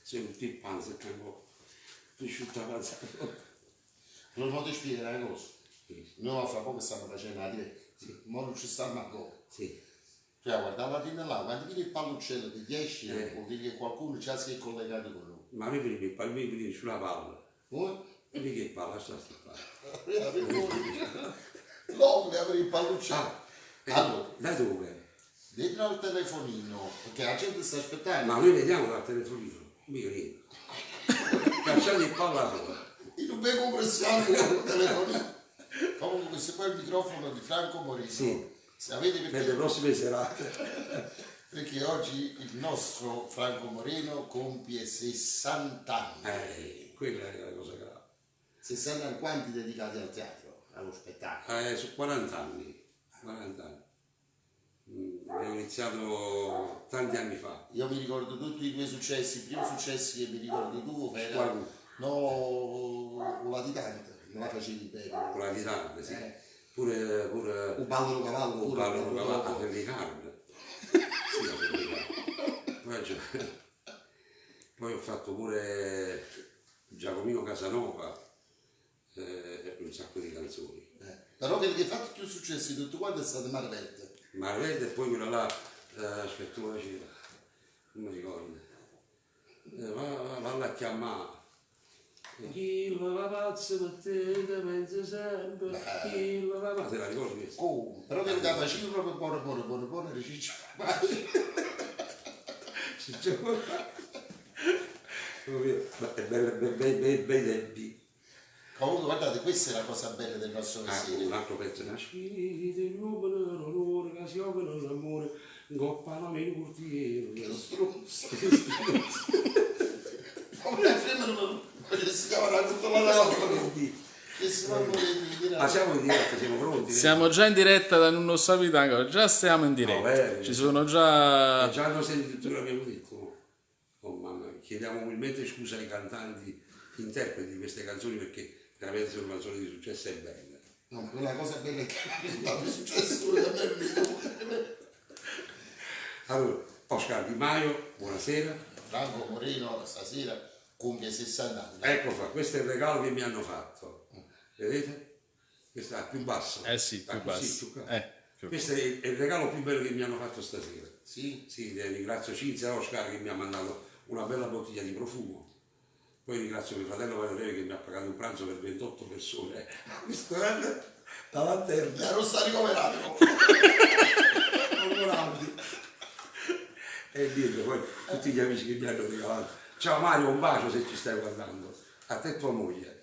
Se tutti 'e panze ccà 'ncoppa, crisciuta 'a panza 'a fora. Allora mo te spiego na cosa. Noi fra poco stiamo facendo la diretta. Mo non ci stiamo ancora. Sì. Tu hai guardato la dinda là, quando vedi il palluccello che gli esce, vuol dire che qualcuno già si è collegato con noi. Ma noi vediamo, noi vediamo sulla palla. Voi? Vedi che palla sta sta palla. L'uomo apre il palluccello. Ah, Allora, da dove? dentro al telefonino, perché la gente sta aspettando. Ma noi vediamo dal telefonino, mica niente. Cacciate il palla fuori. Io non vengo pressione con il telefonino. Comunque questo qua è il microfono di Franco Moreno. Sì. Sapete Per perché? le prossime serate. Perché oggi il nostro Franco Moreno compie 60 anni. Quella è la cosa grave. 60 anni quanti dedicati al teatro, allo spettacolo? Sono 40 anni. 40 anni. Abbiamo iniziato tanti anni fa. Io mi ricordo tutti i tuoi successi, il primo successo che mi ricordo tu era Quale? no, la latitante, non la facevi bene. Con la latitante, sì. Eh. Pure, pure Un ballo cavallo, un pure ballo un cavallo a dopo. Ferricardo. Sì, a Ferricardo. Poi, poi ho fatto pure Giacomino Casanova, un sacco di canzoni. Però quello che ha fatto più successo di tutto quanto è stato Mare Verde. Mare Verde e poi quella là, aspetta, come faceva? Non mi ricordo. Valla a chiamare. Chi lo va pazzo per te, te pensa sempre, chi lo va pazzo. Te la ricordi questa? Come? Però quello che faceva proprio buono, buono, buono, buono era Ciccio Formaggio. Ciccio Formaggio. Ma è bello, be, be, be, bei tempi. Comunque guardate, questa è la cosa bella del nostro Ah, mestiere. un altro pezzo, una sfida, l'uomo l'onore, che si opera l'amore, goppa la meno portiere. Che stronzo. Come è fermo, che si chiama la tutta la roba. Che si fanno le Ma siamo in diretta, siamo pronti? Siamo già in diretta da Non Sapete Ancora, già stiamo in diretta. No, vero. Ci sono già... Già hanno sentito tutto quello che abbiamo detto. Oh mamma, chiediamo umilmente scusa ai cantanti, interpreti di queste canzoni perché veramente sono canzoni di successo e belle. No, ma quella cosa bella è che è successo pure da me. Allora, Oscar Di Maio, buonasera. Franco Moreno stasera compie 60 anni. Ecco qua, questo è il regalo che mi hanno fatto. Vedete? Questo è più basso. Eh sì, più Ah, così, basso. più qua. Più Questo è il regalo più bello che mi hanno fatto stasera. Sì? Sì, ringrazio Cinzia Oscar che mi ha mandato una bella bottiglia di profumo. Poi ringrazio mio fratello Valerio che mi ha pagato un pranzo per 28 persone al ristorante La Lanterna. La rossa ricoverato. Augurandi. E niente, poi tutti gli amici che mi hanno regalato. Ciao Mario, un bacio se ci stai guardando. A te e tua moglie.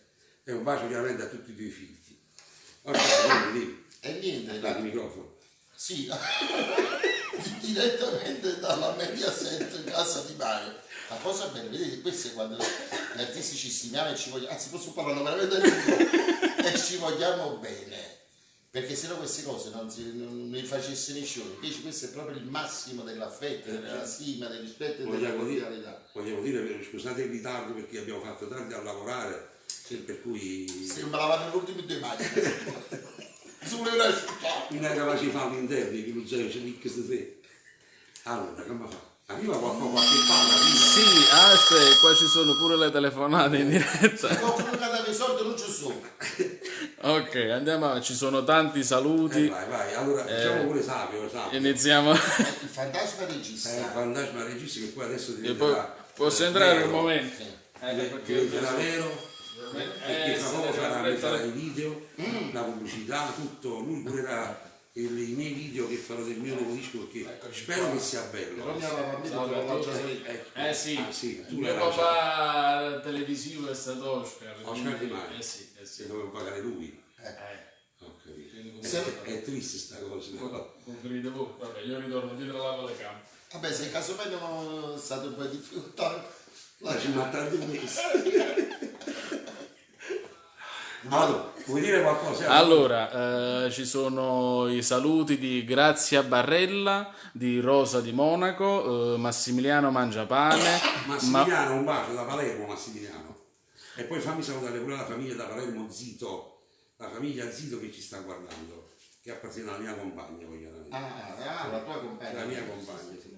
E un bacio chiaramente a tutti i tuoi figli. Ora, dimmi, E niente, dai il microfono. Sì, direttamente dalla Mediaset casa di Mario. La cosa bella, vedete, questo è quando gli artisti ci stimiamo e ci vogliamo, anzi posso parlare veramente di e ci vogliamo bene, perché sennò queste cose non, non le facesse nessuno. Invece questo è proprio il massimo dell'affetto, della stima, del rispetto e della Vogliamo dire, cordialità. vogliamo dire, scusate il ritardo perché abbiamo fatto tardi a lavorare, per cui Se non me la vanno le ultime due macchine. Si voleva asciuttare. non è capace di fare l'interno, che non c'è mica te. Allora, come fa? Arriva qualcuno, qualche palla, arriva. Sì, aspetta, qua ci sono pure le telefonate in diretta. Qualcuno che dava i soldi non ci sono. Ok, andiamo, ci sono tanti saluti. Vai, vai, allora diciamo pure Savio, Savio. Iniziamo. Il fantasma regista. Il fantasma regista che poi adesso E poi diventerà... posso eh, entrare vero. un momento? Sì. Perché Diventerà vero, perché fra sì, poco farà, mi farà eh, i video, la pubblicità, tutto, lui curerà i miei video che farò del mio nuovo disco perché spero che sia bello. Però mi aveva detto Salve che a l'ho tutti. lanciato io. Ecco. Eh sì, Ah, sì, tu il l'hai mio lanciato. papà televisivo è stato Oscar. Oscar quindi- Di Maio. Eh sì, eh Se sì. dovevo pagare lui. Eh, Ho capito. quindi È, è triste sta cosa. però. Conferite voi. Vabbè, io ritorno dietro la telecamera. Vabbè, se casomai non è stato un po' di difficoltà, La ci matta un mese. Allora, vuoi dire qualcosa? Allora, ci sono i saluti di Grazia Barrella, di Rosa di Monaco, Massimiliano Mangiapane, Massimiliano, un bacio da Palermo, Massimiliano. E poi fammi salutare pure la famiglia da Palermo Zito, la famiglia Zito che ci sta guardando, che appartiene alla mia compagna, chiaramente. Ah, ah, la tua compagna. La mia compagna, sì.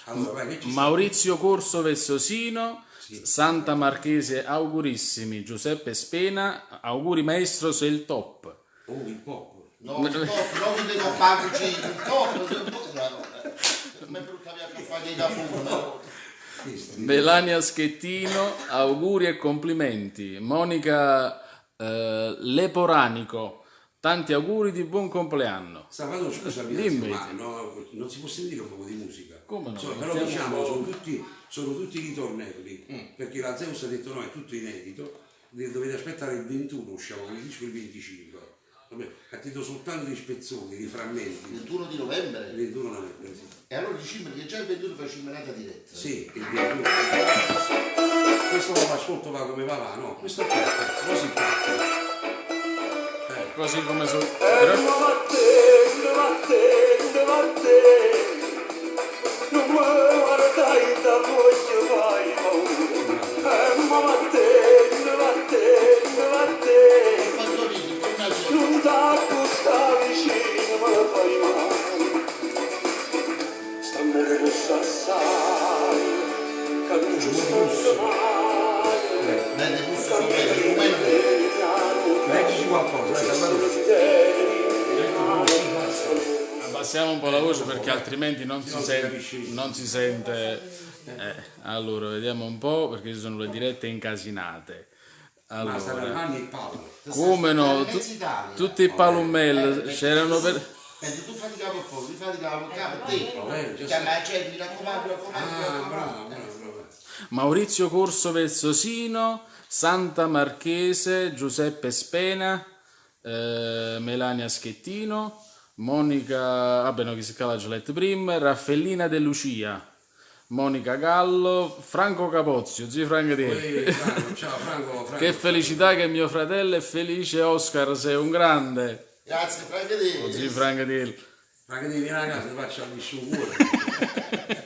Allora, vai, che ci sta? Maurizio Corso Vessosino, Santa Marchese, augurissimi, Giuseppe Spena, auguri maestro, sei il top. Oh, il pop. No, il top, no, che devo fare cucina, il top, no, mi è brutta via a fare dei cafoni. Questi. Melania Schettino, auguri e complimenti. Monica Leporanico, tanti auguri di buon compleanno. Salvatore, scusami, Dimmi. ma no, non si può sentire un po' di musica. Come no? Insomma, però Mettiamo diciamo, un po'. sono tutti ritornelli, perché la Zeus ha detto no, è tutto inedito, dovete aspettare il 21, usciamo con il disco il 25. Vabbè, ha detto soltanto di spezzoni, di frammenti. 21 di novembre. Il 21 novembre, sì. E allora dicembre, che già il 21 facciamo un'altra diretta. Sì, il 21. Questo lo ascolto va come va, va, no, questo qua è il pezzo, così parte. Così come so. Vattene, vattene, vattene, non mi guardai da voglio fai paura. Ma vattene, vattene, vattene, Ho fatto ridere, torna a gente. non t'accosta vicino, me la fai male. St'amore costa assai, che non ci sto mai. Beh, le buste sono belle, il rumeno. Leggici qualcosa, dai, Salvatore. Abbassiamo un po' la voce perché altrimenti non si Non si sente. capisce. Non si sente. Allora, vediamo un po' perché ci sono le dirette incasinate. Ma stanno Allora, mani e palle. come no? Mezza Italia. Tutti i palummelli c'erano per. Mentre tu faticavo per fuori, io faticavo per capo, te. Vabbè, già Chiama la gente, mi raccomando, mi raccomando, mi Ah, raccomando. bravo, bravo, bravo. Maurizio Corso Vessosino, Santa Marchese, Giuseppe Spena, Melania Schettino, Monica, vabbè no, chi si chiama Gillette prima, Raffaellina De Lucia, Monica Gallo, Franco Capozio, zio Franco Di. Ehi, Franco, ciao Franco, Franco. Che felicità che mio fratello è felice, Oscar, sei un grande. Grazie, Franco De. Zio Franco Di. Ma che devi venire a casa, ti faccio il cuore.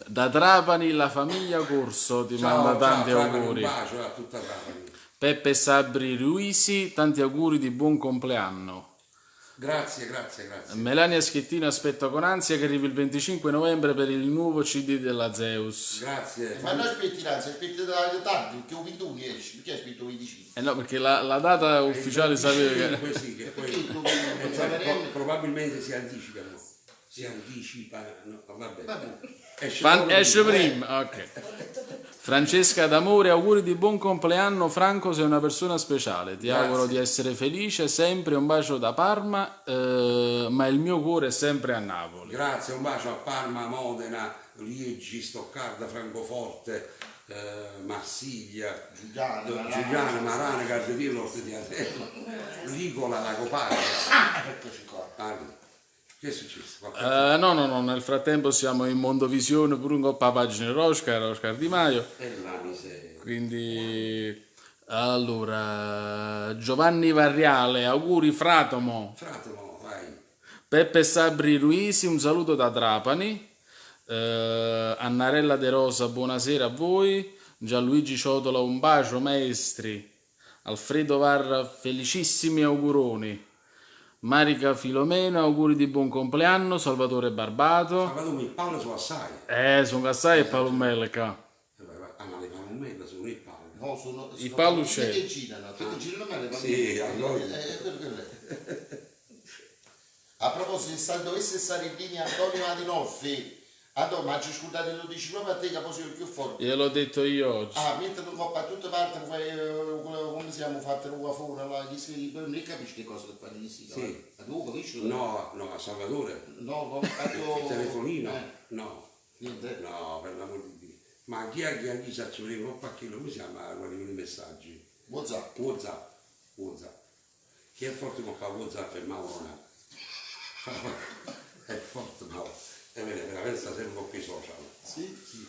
Da Trapani la famiglia Corso ti Ciao, manda tanti ciao, Trapani, auguri. Un bacio a tutta Trapani. Peppe Sabri Ruisi, tanti auguri di buon compleanno. Grazie, grazie, grazie. Melania Schettino aspetto con ansia che arrivi il 25 novembre per il nuovo CD della Zeus. Grazie. Ma non aspetti l'ansia, aspetti da tardi, perché il 21 esce, perché aspetti il 25? Eh no, perché la data ufficiale sapevo che... 25, sì, che poi Perché tu non cioè, probabilmente si anticipano. Si anticipano, vabbè. Vabbè. Esce Fan- esce prima. prima, ok. Francesca D'Amore, auguri di buon compleanno. Franco, sei una persona speciale. Ti Grazie. auguro di essere felice sempre. Un bacio da Parma, ma il mio cuore è sempre a Napoli. Grazie, un bacio a Parma, Modena, Liegi, Stoccarda, Francoforte, Marsiglia, Giuliano, Marana. Giuliano, Marana, Gardetiello, Orte di Atene, Licola, la Copaglia. Eccoci qua. Parma. Che è successo? Qualcosa? No, nel frattempo siamo in Mondovisione pure un coppa pagina Oscar, Oscar Di Maio. E la miseria. Quindi, allora, Giovanni Varriale, auguri Fratomo. Fratomo, vai. Peppe Sabri Ruisi, un saluto da Trapani. Annarella De Rosa, buonasera a voi. Gianluigi Ciotola, un bacio, maestri. Alfredo Varra, felicissimi auguroni. Marica Filomena, auguri di buon compleanno. Salvatore Barbato. Salvatore, il Paolo sono assai. Sono assai e Palumelca. Vai, vai. Ah, ma le palomelle sono il Paolo. No, sono, I sono palluccelli. che girano, che girano ma le Sì, pallucce. allora. Quello è. A proposito, se dovesse stare in linea Antonio Adinolfi, Antonio, ma ci scusate, lo dici proprio a te che poi sei il più forte. Gliel'ho detto io oggi. Ah, mentre tu coppa a tutte parti, fai, come siamo fatti l'uva là, gli si, non capisci che cosa che fanno gli si, Sì. Ma tu capisci? No, no, a Salvatore. No, ho fatto... Il telefonino? No. Niente. No, per l'amor di Dio. Ma chi è chi sa ci voleva un pacchino, come si chiama quando arrivano i messaggi? WhatsApp. WhatsApp. WhatsApp. Chi è forte con fa WhatsApp è Mauro Nato. È forte Mauro. È vero, veramente sta sempre con i social. Sì, sì.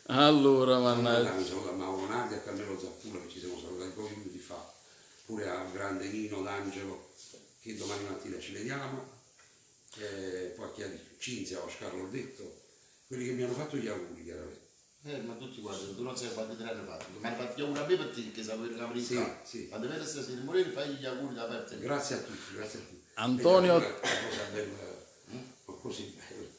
Allora, mannaggia. Un saluto a Mauro Nardi e a Carmelo Zappura che ci siamo salutati pochi minuti fa, pure al grande Nino D'Angelo che domani mattina ci vediamo, e poi a chi ha detto? Cinzia, Oscar l'ho detto, quelli che mi hanno fatto gli auguri chiaramente. Ma tutti quanti, tu non sai quanti te ne hanno fatto. Ma hanno fatto gli auguri a me per te, che sapevo la verità. Sì, sì. Quando vedi stasera morire, fai gli auguri da parte mia. Grazie a tutti, grazie a tutti. Antonio- E allora, Una cosa bella, così bella.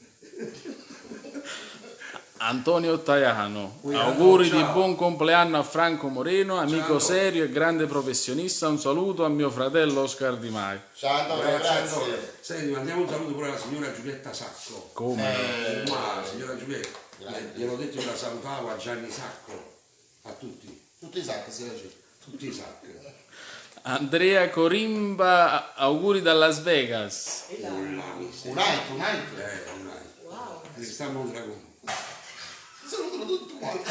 Antonio Ottaiano, Ui, auguri Antonio, di ciao. buon compleanno a Franco Moreno, amico Ciao. serio e grande professionista. Un saluto a mio fratello Oscar Di Maio. Ciao Antonio, Grazie Antonio. grazie. Senti, mandiamo un saluto pure alla signora Giulietta Sacco. Come? no? Ma signora Giulietta, Grande. gliel'ho detto che la salutavo a Gianni Sacco, a tutti, Tutti i sacchi, se la c'è. tutti i sacchi. Andrea Corimba, auguri da Las Vegas. Oh, la miseria. Un altro, un altro. Un altro. Wow. Restiamo un dragone. Salutano tutti quanti.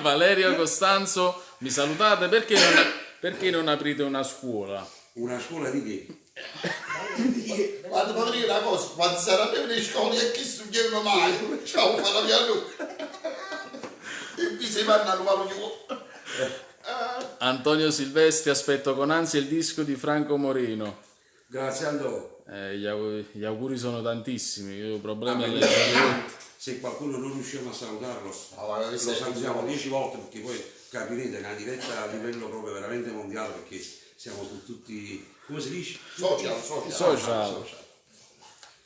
Valerio Costanzo, mi salutate perché non aprite una scuola? Una scuola di che? Quando potrei dire una cosa, quando sarà più le scuole e chi studiava mai, ciao, farà via lui. E mi si vanno a rubare io. Antonio Silvestri, aspetto con ansia il disco di Franco Moreno. Grazie Antonio. Gli auguri sono tantissimi, io ho problemi a Ah, leggere. Se qualcuno non riusciamo a salutarlo, No, ma lo questo è- salutiamo 10 volte perché poi capirete che è una diretta a livello proprio veramente mondiale perché siamo su tutti, come si dice? Social, social. Social.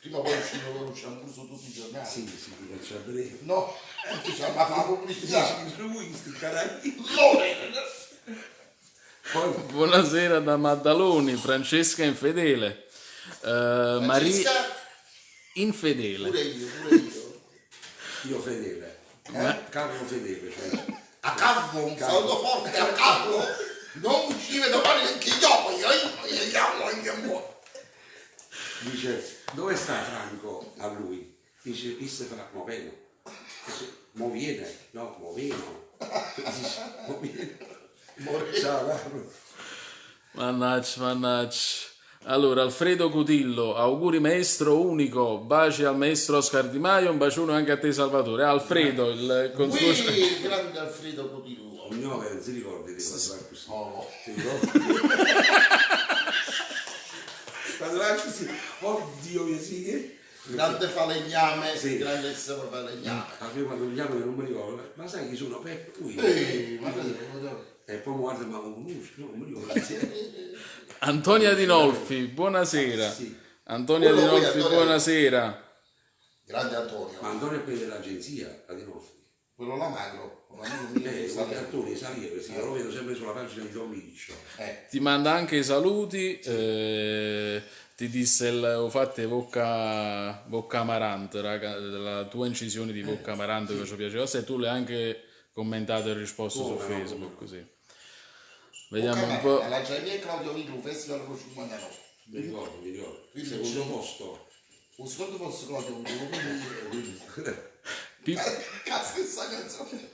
Prima o poi usciamo pure su tutti i giornali. Sì, sì, ti faccio breve. No, diciamo, ma fa la pubblicità. Lui, sti carai. Lore! Poi Buonasera da Maddaloni, Francesca Infedele. Maria Francesca, Infedele. pure io, pure io. io fedele, Carlo Fedele, cioè. A Carlo, un saluto forte a Carlo. Non ci vedo male neanche io, io, io, io, io. Dice, dove sta Franco? A lui. Dice, disse Franco, Moveno. Dice, mo viene? No, Moveno. Dice, mo viene. Ciao Carlo. Mannaggia, mannaggia. Allora, Alfredo Cutillo, auguri maestro unico, baci al maestro Oscar Di Maio, un bacione anche a te Salvatore. Alfredo, il con suo... Qui, grande Alfredo Cutillo. No, che non si ricordi di quando va così. Oh. Ti ricordi? Quando va così, oddio mio sì che... Grande falegname, Sì. grandissimo falegname. A me quando mi chiamano non mi ricordo, ma sai chi sono? Peppe, lui. Ehi, ma cosa- E poi mi guarda, ma un conosci? No, non mi ricordo. Antonia Dinolfi, buonasera. Sì. Antonia Quello qui, Dinolfi, Antonia. buonasera. Grande Antonio, Ma Antonio è quello dell'agenzia, la Dinolfi. quello là magro, un amico mio che sta Quegli attori, Salia, perché io lo vedo sempre sulla pagina di Don Miccio. Ti manda anche i saluti, ti disse ho fatto Vocca Amarante, raga, la tua incisione di Vocca Amarante che ci piaceva, se tu l'hai anche commentato e risposto su Come no, Facebook, così. Vediamo un po'. Alla Giamia e Claudio Viglu, Festival 59. Mi ricordo, mi ricordo. Quindi Secondo posto. Un secondo posto Claudio Viglu, quindi... La stessa canzone.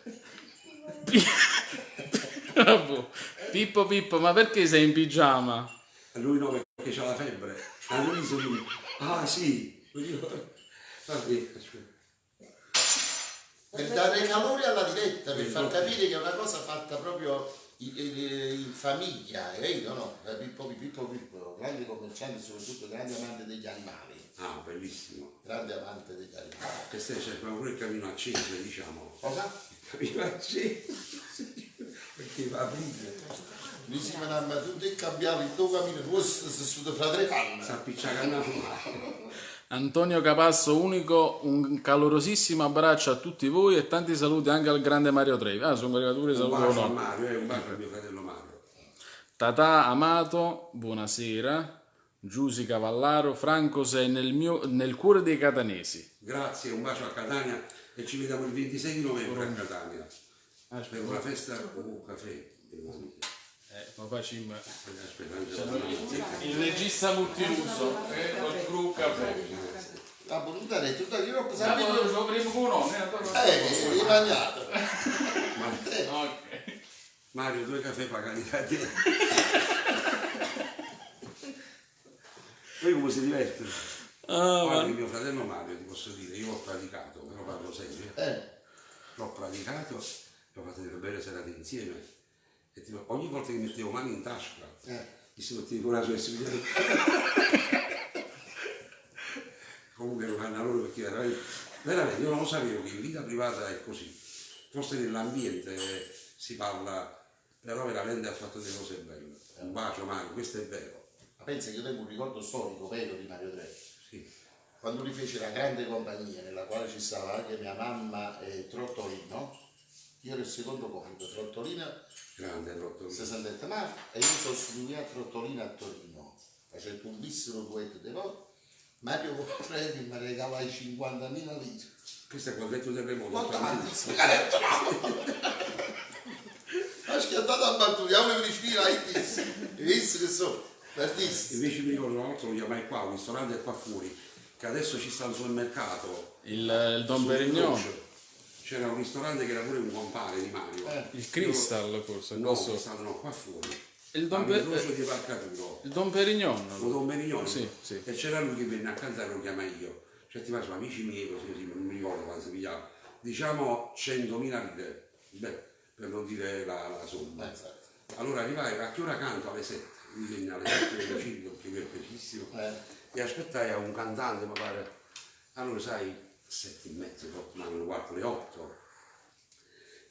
Vabbè. Pippo Pippo, ma perché sei in pigiama? Lui no perché c'ha la febbre. All'inizio lui, ah sì, mi ricordo. Vabbè, aspetta. Per dare calore alla diretta, per far capire che è una cosa fatta proprio in famiglia, hai capito? No? Pippo Pippo Pippo, grande commerciante, soprattutto grande amante degli animali. Ah, bellissimo. Grande amante degli animali. Che stai, c'è pure il camino acceso, diciamo. Cosa? Il camino acceso. Perché va a aprire. Noi siamo andati tutti e cambiamo il tuo cammino, tu sei stato fra 3 anni. Si appiccica una fumata. Antonio Capasso, unico, un calorosissimo abbraccio a tutti voi e tanti saluti anche al grande Mario Trevi. Ah, sono arrivato pure Un saluto bacio a no. Mario, un bacio a mio fratello Mario. Tatà Amato, buonasera. Giusy Cavallaro, Franco sei nel cuore dei catanesi. Grazie, un bacio a Catania e ci vediamo il 26 di novembre a Catania. Per una festa con un caffè. Ma facciamo Aspetta, Angela. il regista multiuso col crew caffè. La potuta dare tutta io non sapevo. Rimagnato. Mario, 2 caffè pagati da te. Poi come si diverte? Guarda, mio fratello Mario, ti posso dire, io l'ho praticato, però parlo serio. L'ho praticato, abbiamo fatto delle belle serate insieme. E tipo, ogni volta che mettevo mani in tasca, mi si metteva con la sua e si vedeva. Comunque non fanno loro perché veramente, veramente io non lo sapevo che in vita privata è così. Forse nell'ambiente si parla, però veramente ha fatto delle cose belle. Un bacio Mario, questo è vero. Ma pensa che io tengo un ricordo storico vero di Mario Trevi. Sì. Quando lui fece la grande compagnia, nella quale ci stava anche mia mamma e Trottolino, io ero il secondo comico, Trottolino Grande Trottolino. si sentette male e io sostituì a Trottolino a Torino, facendo un bissero duetto di volte. Mario Trevi mi regalò i 50.000 lire. Questo è quando hai detto terremoto. Ma tantissimo, che ha detto no! Ha schiattato a battuta, io volevo riuscire a Hai visto che sono? L'artista. Invece mi ricordo una volta lo chiamai qua, un ristorante qua fuori, che adesso ci sta al supermercato. Il Don sul Perignon, incrocio. C'era un ristorante che era pure un compare di Mario. il Crystal forse, No, qua sotto. stato no, qua fuori. Il Don, Per- All'incrocio di Parcaturo. il Don Perignon. Lo Don Perignon. Sì, sì. E c'era lui che venne a cantare, lo chiamai io. Cioè ti faccio amici miei, così, così, non mi ricordo quando si pigliava. Diciamo 100.000 lire, beh, per non dire la somma. Esatto. Allora arrivai, a che ora canto? Alle 7. Mi venne alle 7 meno 5, perché lui è precisissimo. Eh. E aspettai a un cantante, mi pare. Allora sai, 7:30, 8, ma meno quarto, le 8.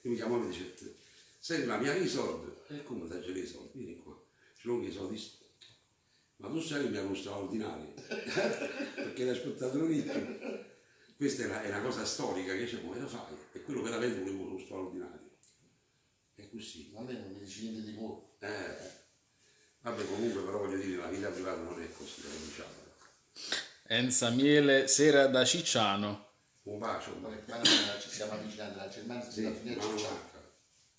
Io mi chiamò e mi dice, senti ma mi hai i soldi? E come ti hai i soldi? Vieni qua. Ce l'ho che i soldi. Ma tu sai che mi hanno straordinario. Perché l'hai aspettato lì. Questa è una cosa storica che dice, come lo fai? E quello veramente volevo uno straordinario. E così. A me non mi dici niente di nuovo. Vabbè, comunque però voglio dire, la vita privata non è così, lo diciamo. Enza Miele, sera da Cicciano. Un bacio. Vabbè, ma noi ci stiamo avvicinando alla Germania, Sì, alla fine ma c'è. non manca.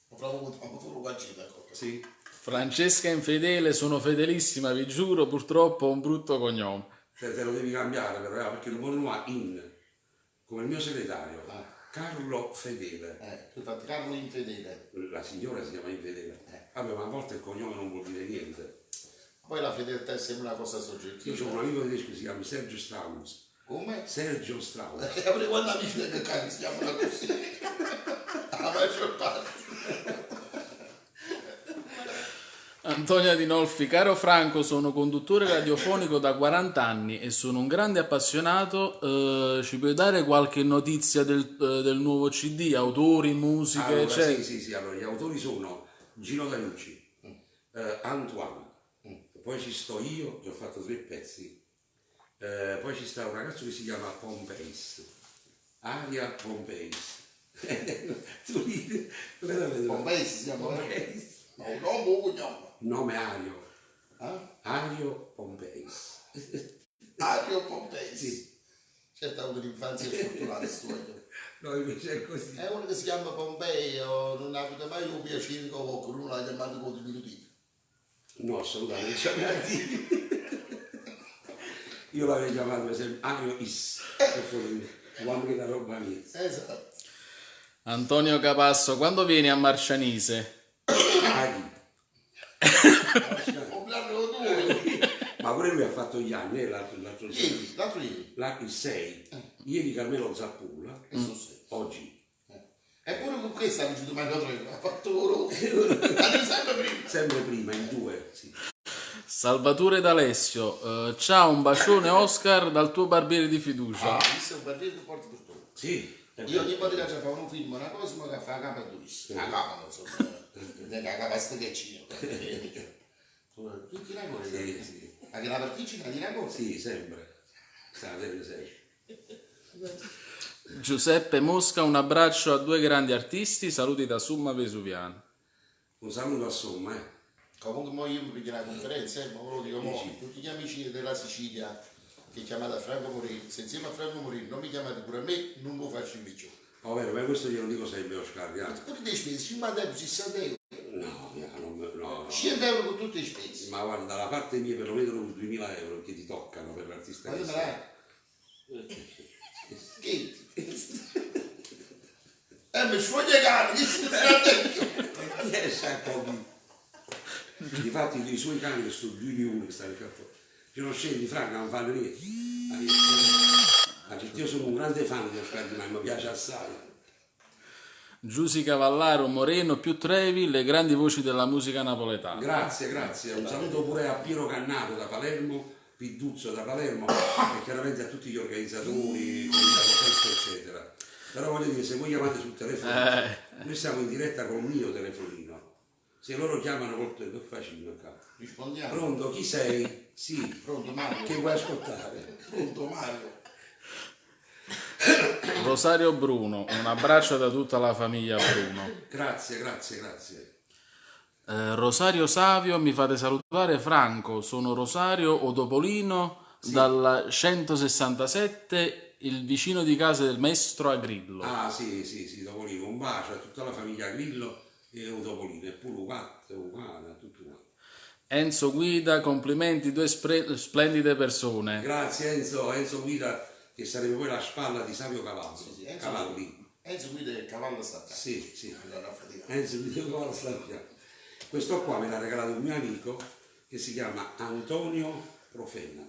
Ho proprio avuto un futuro qualcina. Sì. Francesca Infedele, sono fedelissima, vi giuro, purtroppo ho un brutto cognome. Te lo devi cambiare però, perché non va in, come il mio segretario, Carlo Fedele. Tu fatti Carlo Infedele. La signora si chiama Infedele. Vabbè, ma a volte il cognome non vuol dire niente. Poi la fedeltà è sempre una cosa Io soggettiva. ho un amico tedesco che si chiama Sergio Strauss. Come? Sergio Strauss. E pure quando amici del cane si chiamano così. La maggior parte. Antonia Dinolfi, caro Franco, sono conduttore radiofonico da 40 anni e sono un grande appassionato. Ci puoi dare qualche notizia del nuovo CD, autori, musiche, Allora, eccetera? sì, sì, sì, allora gli autori sono Gino Danucci, Antoine, poi ci sto io che ho fatto 3 pezzi, poi ci sta un ragazzo che si chiama Pompeis, Aria Pompeis. Tu ridi, veramente. Pompeis si chiama? Pompeis. Ma un nome o un cognome? Nome Ario. Eh? Ario Pompeis. Ario Pompeis. Sì. Certo, ha avuto un'infanzia sfortunata, sto io. No, invece è così. È uno che si chiama Pompei, o non ha avuto mai un piacere con qualcuno l'ha chiamato con diminutivo. No, assolutamente. Io l'avrei chiamato per esempio Ario Is, per favore, uomo che la roba mia. Esatto. Antonio Capasso, quando vieni a Marcianise? Aghi. Compleanno tu. Ma pure lui ha fatto gli anni, l'altro giorno. Ieri, l'altro ieri. Il 6, ieri Carmelo Zappulla, E sono sei. oggi. Eppure con questa ha vinto Mario Treno, ha fatto loro. Sempre prima. Sempre prima, in 2, sì. Salvatore D'Alessio, ciao, un bacione Oscar dal tuo barbiere di fiducia. Ah, visto un barbiere che porta tutto. Sì. Io ogni volta che faccio un film, una cosa, ma che fa la capa durissima. La capa, insomma. La capa steghecina. Tutti la cosa. Sì, sì. Anche la particina di una cosa. Sì, sempre. Sta sempre, sempre. Giuseppe Mosca, un abbraccio a 2 grandi artisti, saluti da Summa Vesuviana. Un saluto a Somma. Comunque mo io mi piglio una conferenza, ma ve lo dico mo, tutti gli amici della Sicilia che chiamate Franco Morini, se insieme a Franco Morini non mi chiamate pure a me, non lo faccio più. Oh, vero, ma questo glielo dico sempre, Oscar, grazie. Pure le spese, 50 euro, 60 euro. No, no, no, no. 100 euro con tutte le spese. Ma guarda, dalla parte mia perlomeno 2000 euro che ti toccano per l'artista. Ma che tu me sei. l'hai? Che? Mi sfoglia i cani, che si sta dentro? Chi è Sacco? Difatti i suoi cani che sono 2 milioni che stanno qua fuori. Se non scendi Franco non fanno niente. Io sono un grande fan di Oscar Di Maio, mi piace assai. Giusy Cavallaro, Moreno più Trevi, le grandi voci della musica napoletana. Grazie, grazie. Un saluto pure a Piero Cannato da Palermo, Piduzzo da Palermo e chiaramente a tutti gli organizzatori, comitato festa, eccetera. Però voglio dire, se voi chiamate sul telefono, noi siamo in diretta col mio telefonino. Se loro chiamano col telefono, che facciamo qua? Rispondiamo. Pronto, chi sei? Sì. Pronto Mario. Che vuoi ascoltare? Pronto Mario. Rosario Bruno, un abbraccio da tutta la famiglia Bruno. Grazie, grazie, grazie. Rosario Savio, mi fate salutare Franco, sono Rosario Odopolino dalla 167, il vicino di casa del maestro Agrillo. Ah sì, sì, sì, Topolino, un bacio a tutta la famiglia Grillo e un Topolino, e pure un gatto, un cane, tutto quanto. Enzo Guida, complimenti, due splendide persone. Grazie Enzo, Enzo Guida, che sarebbe poi la spalla di Savio Cavallo. Sì, Enzo, Cavalli. Enzo Guida è il cavallo sta a fianco. Sì, sì. Andare a faticare. Enzo Guida Cavallo sta a fianco. Questo qua me l'ha regalato un mio amico che si chiama Antonio Profena.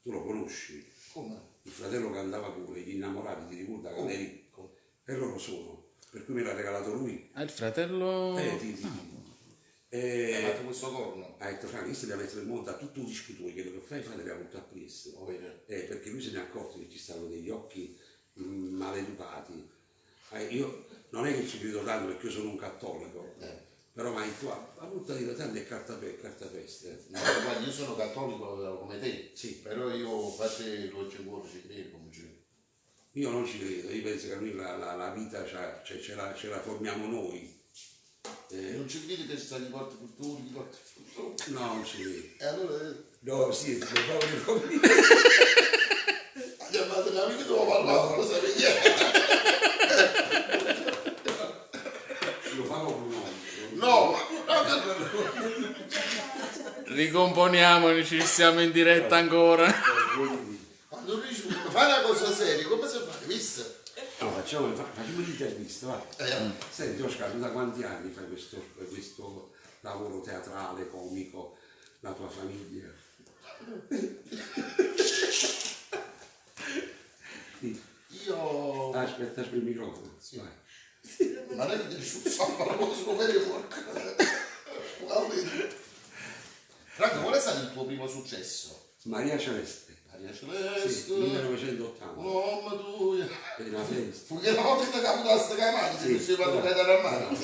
Tu lo conosci? Come? Il fratello cantava pure, gli innamorati, ti ricorda quando eri? E loro sono. Per cui me l'ha regalato lui. Ah, il fratello... Ti, ti. Hai fatto questo corno? Ha detto Franco, io ti devo mettere in monta tutto un disco tuo, quello che fai, fate la butta presto. Oh, vero. Perché lui se ne è accorto che ci stavano degli occhi maleducati. Io non è che ci credo tanto perché io sono un cattolico, però mi ha detto, ah, la butta di tanto è carta cartapeste. No, guarda, io sono cattolico come te, Sì. però io fate lo ci cuore ci credo come ci. Io non ci credo, io penso che noi la vita ce la formiamo noi. Non ci credi che ci stanno i porti futuri, i porti futuri? No, non ci credo. E allora... No, sì, lo favo di Ha chiamato un amico dove parlavo, lo sai chi è? Lo favo con un uomo. No, no, no. Ricomponiamoci, ci siamo in diretta ancora. Quando riesci a fare una cosa seria, come si fa? Hai visto? No, facciamo l'intervista, va. Senti Oscar, tu da quanti anni fai questo lavoro teatrale, comico, la tua famiglia? Sì. Io... Aspetta, aspetta il microfono. Sì. Vai. Ma non è che ti sciuzzava, lo vero Franco, qual è stato il tuo primo successo? Maria Celeste. Maria Celeste. Sì, 1980. Un uomo tuo. Per una festa. Fu che la volta che capitaste con la mano, Sì. ti sei fatto cadere a mano.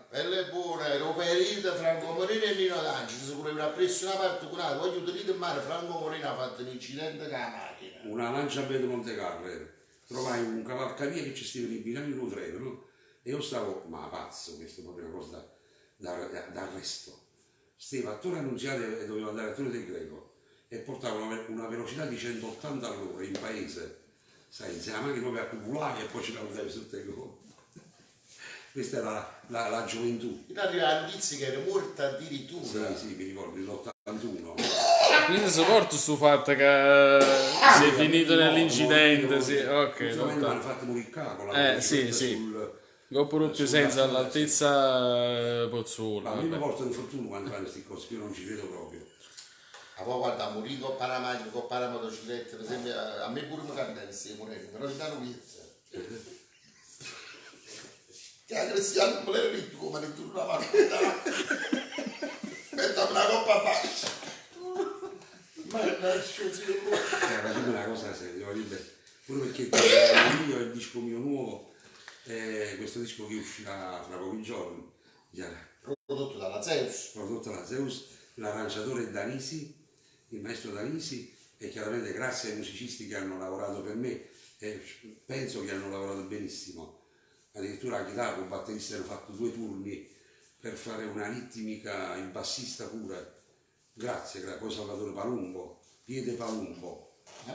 Bella e buona, ero perita Franco Moreno e Nino D'Angelo, si voleva appresso una parte con l'altra, voglio tenere in mano, Franco Moreno ha fatto un incidente con la macchina. Una lancia Beto Monte Carlo, era. Trovai un cavalcavia che ci stava nei binari di un treno, no? E io stavo, ma pazzo, questa è proprio una cosa da arresto. Stava a Torre Annunziata e doveva andare a Torre del Greco e portava una velocità di 180 all'ora in paese. Sai, se la macchina proprio a cupulare e poi ce la portavi sotto i gomme. Questa era la gioventù. In arriva la notizia che era morta addirittura. Sì, sì, mi ricordo, nell'81. Quindi sopporto sto fatto che sei finito nell'incidente, sì, ok. Ultimamente mi hanno fatto morire qua con la Sì, sì. sul- Dopo più senza all'altezza Pozzuolo. Ma a me mi portano fortuna quando fanno queste cose, io non ci credo proprio. Ma poi guarda, morì con la macchina, con la motocicletta, per esempio, a me pure mi capita che stai morendo, però ci danno via. Che a Cristiano non era ricco come ne una macchina. Aspetta, una coppa bassa. Mannaggia, zio. Ma dico una cosa seria, devo dire, pure perché il mio è il disco mio nuovo, questo disco che uscirà fra pochi giorni, Prodotto dalla Zeus. Prodotto dalla Zeus, l'arrangiatore è Danisi, il maestro Danisi, e chiaramente grazie ai musicisti che hanno lavorato per me, e penso che hanno lavorato benissimo. Addirittura la chitarra, un batterista hanno fatto 2 turni per fare una ritmica, il bassista pure. Grazie, grazie. Poi Salvatore Palumbo, Piede Palumbo. Eh?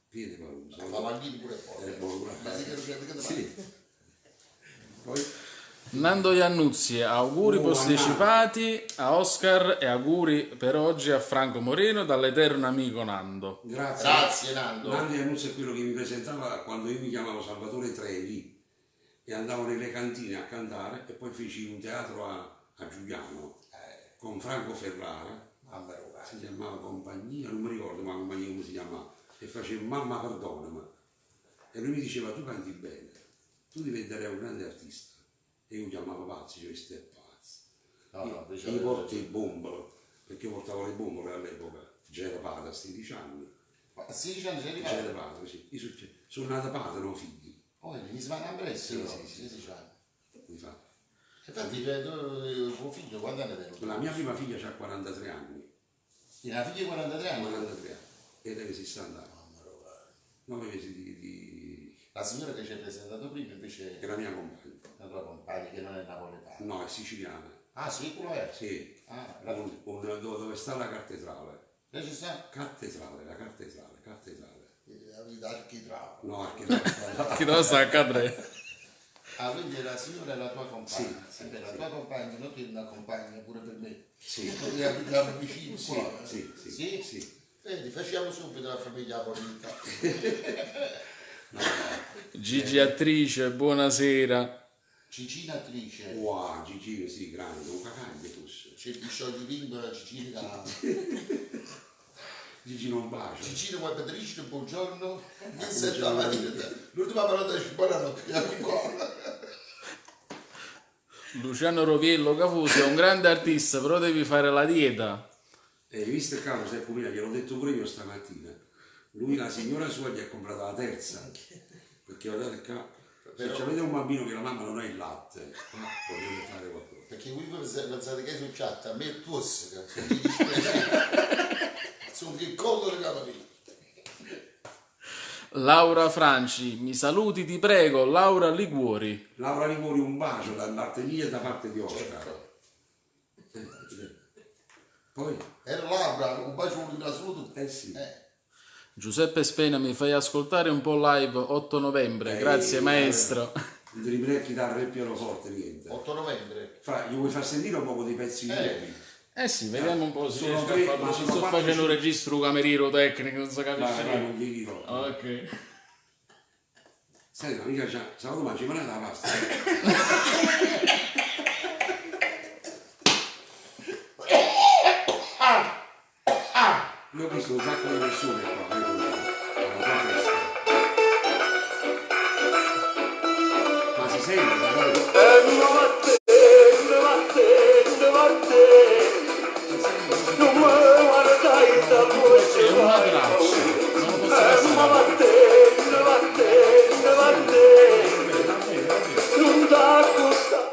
Piede Palumbo. Fa l'anghino pure poi. Buono, Ma sì che non c'è mica da Sì. Poi? Nando Iannuzzi, auguri Oh, posticipati a Oscar e auguri per oggi a Franco Moreno dall'eterno amico Nando. Grazie. Grazie Nando. Nando Iannuzzi è quello che mi presentava quando io mi chiamavo Salvatore Trevi e andavo nelle cantine a cantare e poi feci un teatro a Giuliano con Franco Ferrara. Mamma mia. Si chiamava Compagnia, non mi ricordo ma Compagnia come si chiamava, e faceva Mamma perdonami. E lui mi diceva tu canti bene, tu diventerai un grande artista. E io chiamavo pazzi, cioè questo è pazzo. No, no, invece io aveva porto i bombole, perché portavo le bombole all'epoca, già era padre a 16 anni. Ma a 16 anni sei arrivato? Già era padre, sì. Io sono nato padre, non figli. Oh, mi si vanno a presto, Sì, però, sì, sì. 16 anni. Mi fa. Infatti, tuo figlio quando anni è La mia prima figlia c'ha 43 anni. Una figlia di 43 anni? 43 anni, e deve 60 anni. 9 mesi di. La signora che ci hai presentato prima invece È la mia compagna. La tua compagna che non è napoletana. No, è siciliana. Ah sì, quello è? Sì. Ah, la... Dove sta la cattedrale? Lei ci sta? Cattedrale, la cattedrale, cattedrale. La vita architrave. No, architrave. Che dove sta a cadere? Ah, quindi la signora è la tua compagna. Sì, Eh beh, la sì. tua compagna non è una compagna pure per me. Sì. Noi abitiamo vicino Sì, qua. eh. sì, sì, Sì? sì. Vedi, facciamo subito la famiglia politica. Gigi attrice, buonasera. Gigina attrice. Wow, Gigi, sì, grande, un cacagno fosse. C'è chi scioglie lingua, Gigina da... Gigi non bacia. Gigino vuoi Patricio, buongiorno. Mi sento la mattina. L'ultima parola dice buonanotte. Ancora. Luciano Roviello Cafuso è un grande artista, però devi fare la dieta. E hai visto il caso, sai come gliel'ho detto pure io stamattina. Lui, la signora sua, gli ha comprato la terza. Perché guardate qua, se avete un bambino che la mamma non ha il latte, qua potete fare qualcosa. Perché voi pensate che su chat, a me è tossica, sono di dispiacere. Sono che collo le capelli. Laura Franci, mi saluti ti prego, Laura Liguori. Laura Liguori un bacio da parte mia e da parte di Oscar. Certo. Poi, Era Laura, un bacio da solo tu. eh sì. Giuseppe Spena, mi fai ascoltare un po' live 8 novembre, grazie maestro. Non ti riprende chitarra e pianoforte, niente. 8 novembre. Fra, gli vuoi far sentire un poco dei pezzi nuovi? Eh sì, vediamo un po' se Sono riesco a tre, farlo. ma sono Sto quattro, facendo un cinque. registro cameriero tecnico, non so Vai, capisce vai, niente. non gli dirò. Ok. Senti, ma mica già, sabato mangi, ma la pasta. Io ho visto un sacco di persone qua, vedo alla tua festa. Ma si sente, sai? Vattene, vattene, vattene, non mi guardai da voce È una traccia, non lo posso Ma passare. vattene, vattene, vattene, non t'accostare.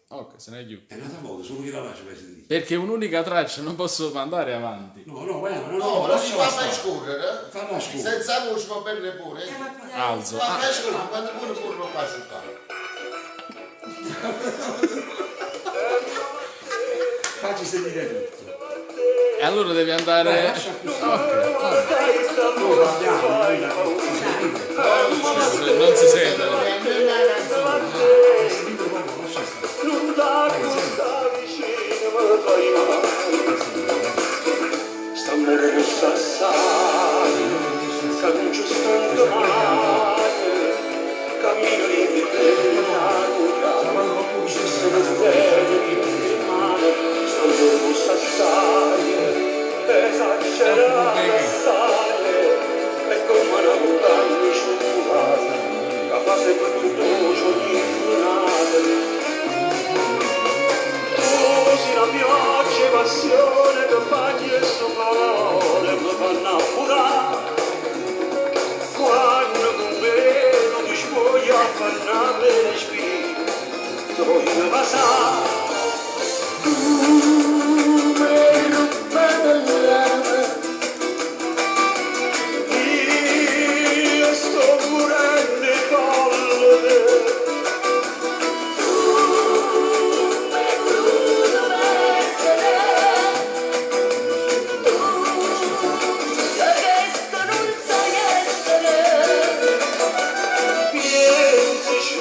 Ok, se ne è chiuso. È nata volta, solo che la lascia per sentire. Perché un'unica traccia non posso mandare avanti. No, no, guarda, no, No, no, però si lasciala fa fai stare. scorrere. Falla scorrere. Senza voce va bene pure. eh. Alzo. Ma Ah, fai scorrere, quando pure pure non fa asciugare. Facci sentire tutto. e allora devi andare. Dai, lascia così. Ok, vabbè. Noi parliamo, noi la sentite. Non si sente. Nemmeno una canzone. Sentite proprio, lascia stare. Non t'accostare vicino, mi fai male. St'amore rossa assai, che non ci sto male, cammino di bianca, ci sono stelle di male, st'amore rossa assai, esagerata assai, è come una montagna ciullata, che fa sempre più dolce ogni finale. Tu sei la pioggia e passione che fa questo cuore mi fa innamorare. Quando con me non ti spoglia a far una bella spina, ti voglio passare. Tu mi rubato l'anima, io sto morendo folle. Tu mi crudo essere, tu che non sai essere. Piensaci,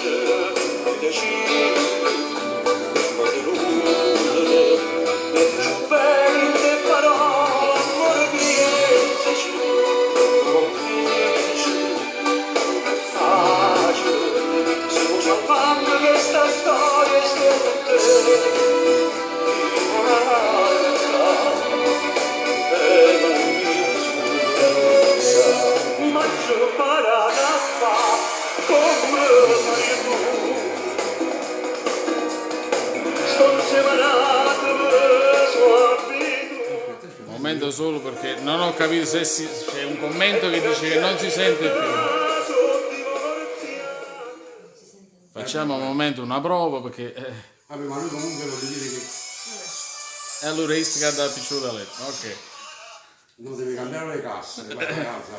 decidi, ma deludere, mettici bene le parole, amore, piensaci, convinci, è facile, se vuoi salvarmi questa storia, sto con te. E non mi ma ci parata a fa come fai tu. Sto separato, sono abituato. Un momento solo perché non ho capito se c'è un commento che dice che non si sente più. Sono divorziato. Facciamo un momento una prova perché. Vabbè, ma noi comunque voglio dire che E allora Isca da picciolo da letto. Ok. non deve cambiare le casse, vai, alza.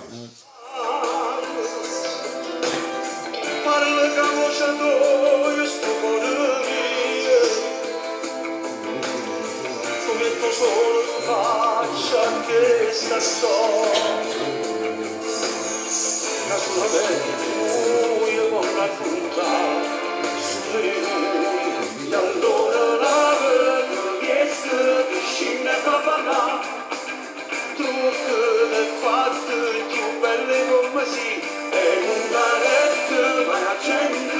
voce toia stu core mio. Tu miette 'o sole 'nfaccia a chesta storia ca sulamente nuje ponno raccuntà sulo 'e nuje. E allora làvete viestete scinne a parlà Trucchete e fatte cchiù bella 'e comme si e nun dà retta maje 'a gente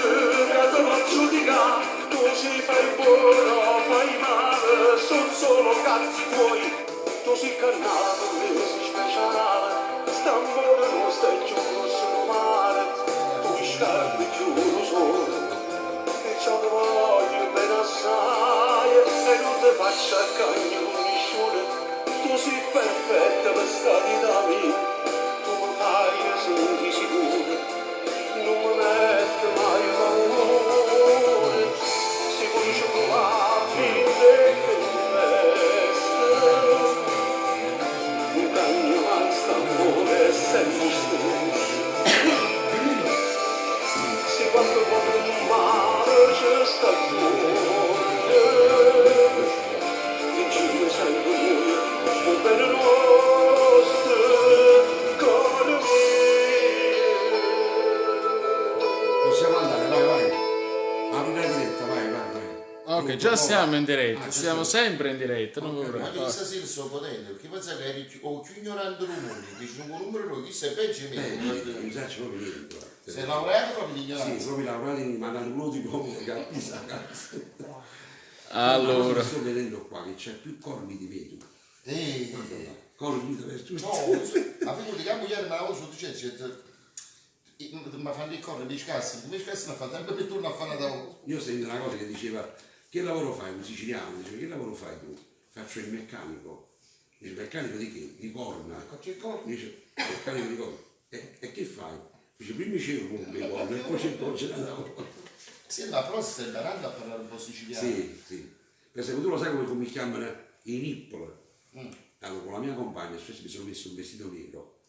ca te vò giudicà Tu si fai buono o fai male son solo cazzi tuoi Tu si carnale pe me si speciale st'ammore nuosto è cchiù gruosso d' 'o mare Tu scarfe cchiù d' 'o sole Pirciò te voglio bene assaje e nun te faccio a cagno cu nisciuno Tu si perfetta pe sta vita mia Tu me faje sentì sicuro Nun me metto maje paura Si pure ce pruvammo dint' 'e tempeste Nun cagna maje st'ammore è sempe 'o stesso Si qualche vota 'o mare ce sta attuorno Vincimmo sempe nuje 'o bene nuosto Core mio. Possiamo andare, vai, vai. Apri la diretta, vai, vai, vai. Ok, già siamo in Ah, diretta, già siamo siamo. sempre in diretta, non vi Ma tu preoccupate. stasera sto potente, perché pensavo che eri o più ignorante del mondo, invece non con il numero chi sei peggio di me. Non saccio proprio niente, guarda. Sei laureato proprio di Sì, ignoranza. proprio laureato in ma hanno diploma capito? Allora, Sto vedendo qua che c'è più corni di me tu. Eh, Corni dappertutto. no, ma figurati che a moglie me la uso dice, cioè, ma fanno il corno, mi scassi, mi scassi, ma fa sempre per turno a fare da Io ho sentito una cosa che diceva, che lavoro fai? Un siciliano, diceva, che lavoro fai tu? Faccio il meccanico. Dice, meccanico di che? Di corna. Faccio il corno. Dice, meccanico di corna. E che fai? Dice, prima cerco le corna e poi cerco la tavola. Sì, ma però si sta imparando a parlare un po' siciliano. Sì, sì. Per esempio, tu lo sai come mi chiamano i nippoli? Allora, con la mia compagna spesso mi sono messo un vestito nero.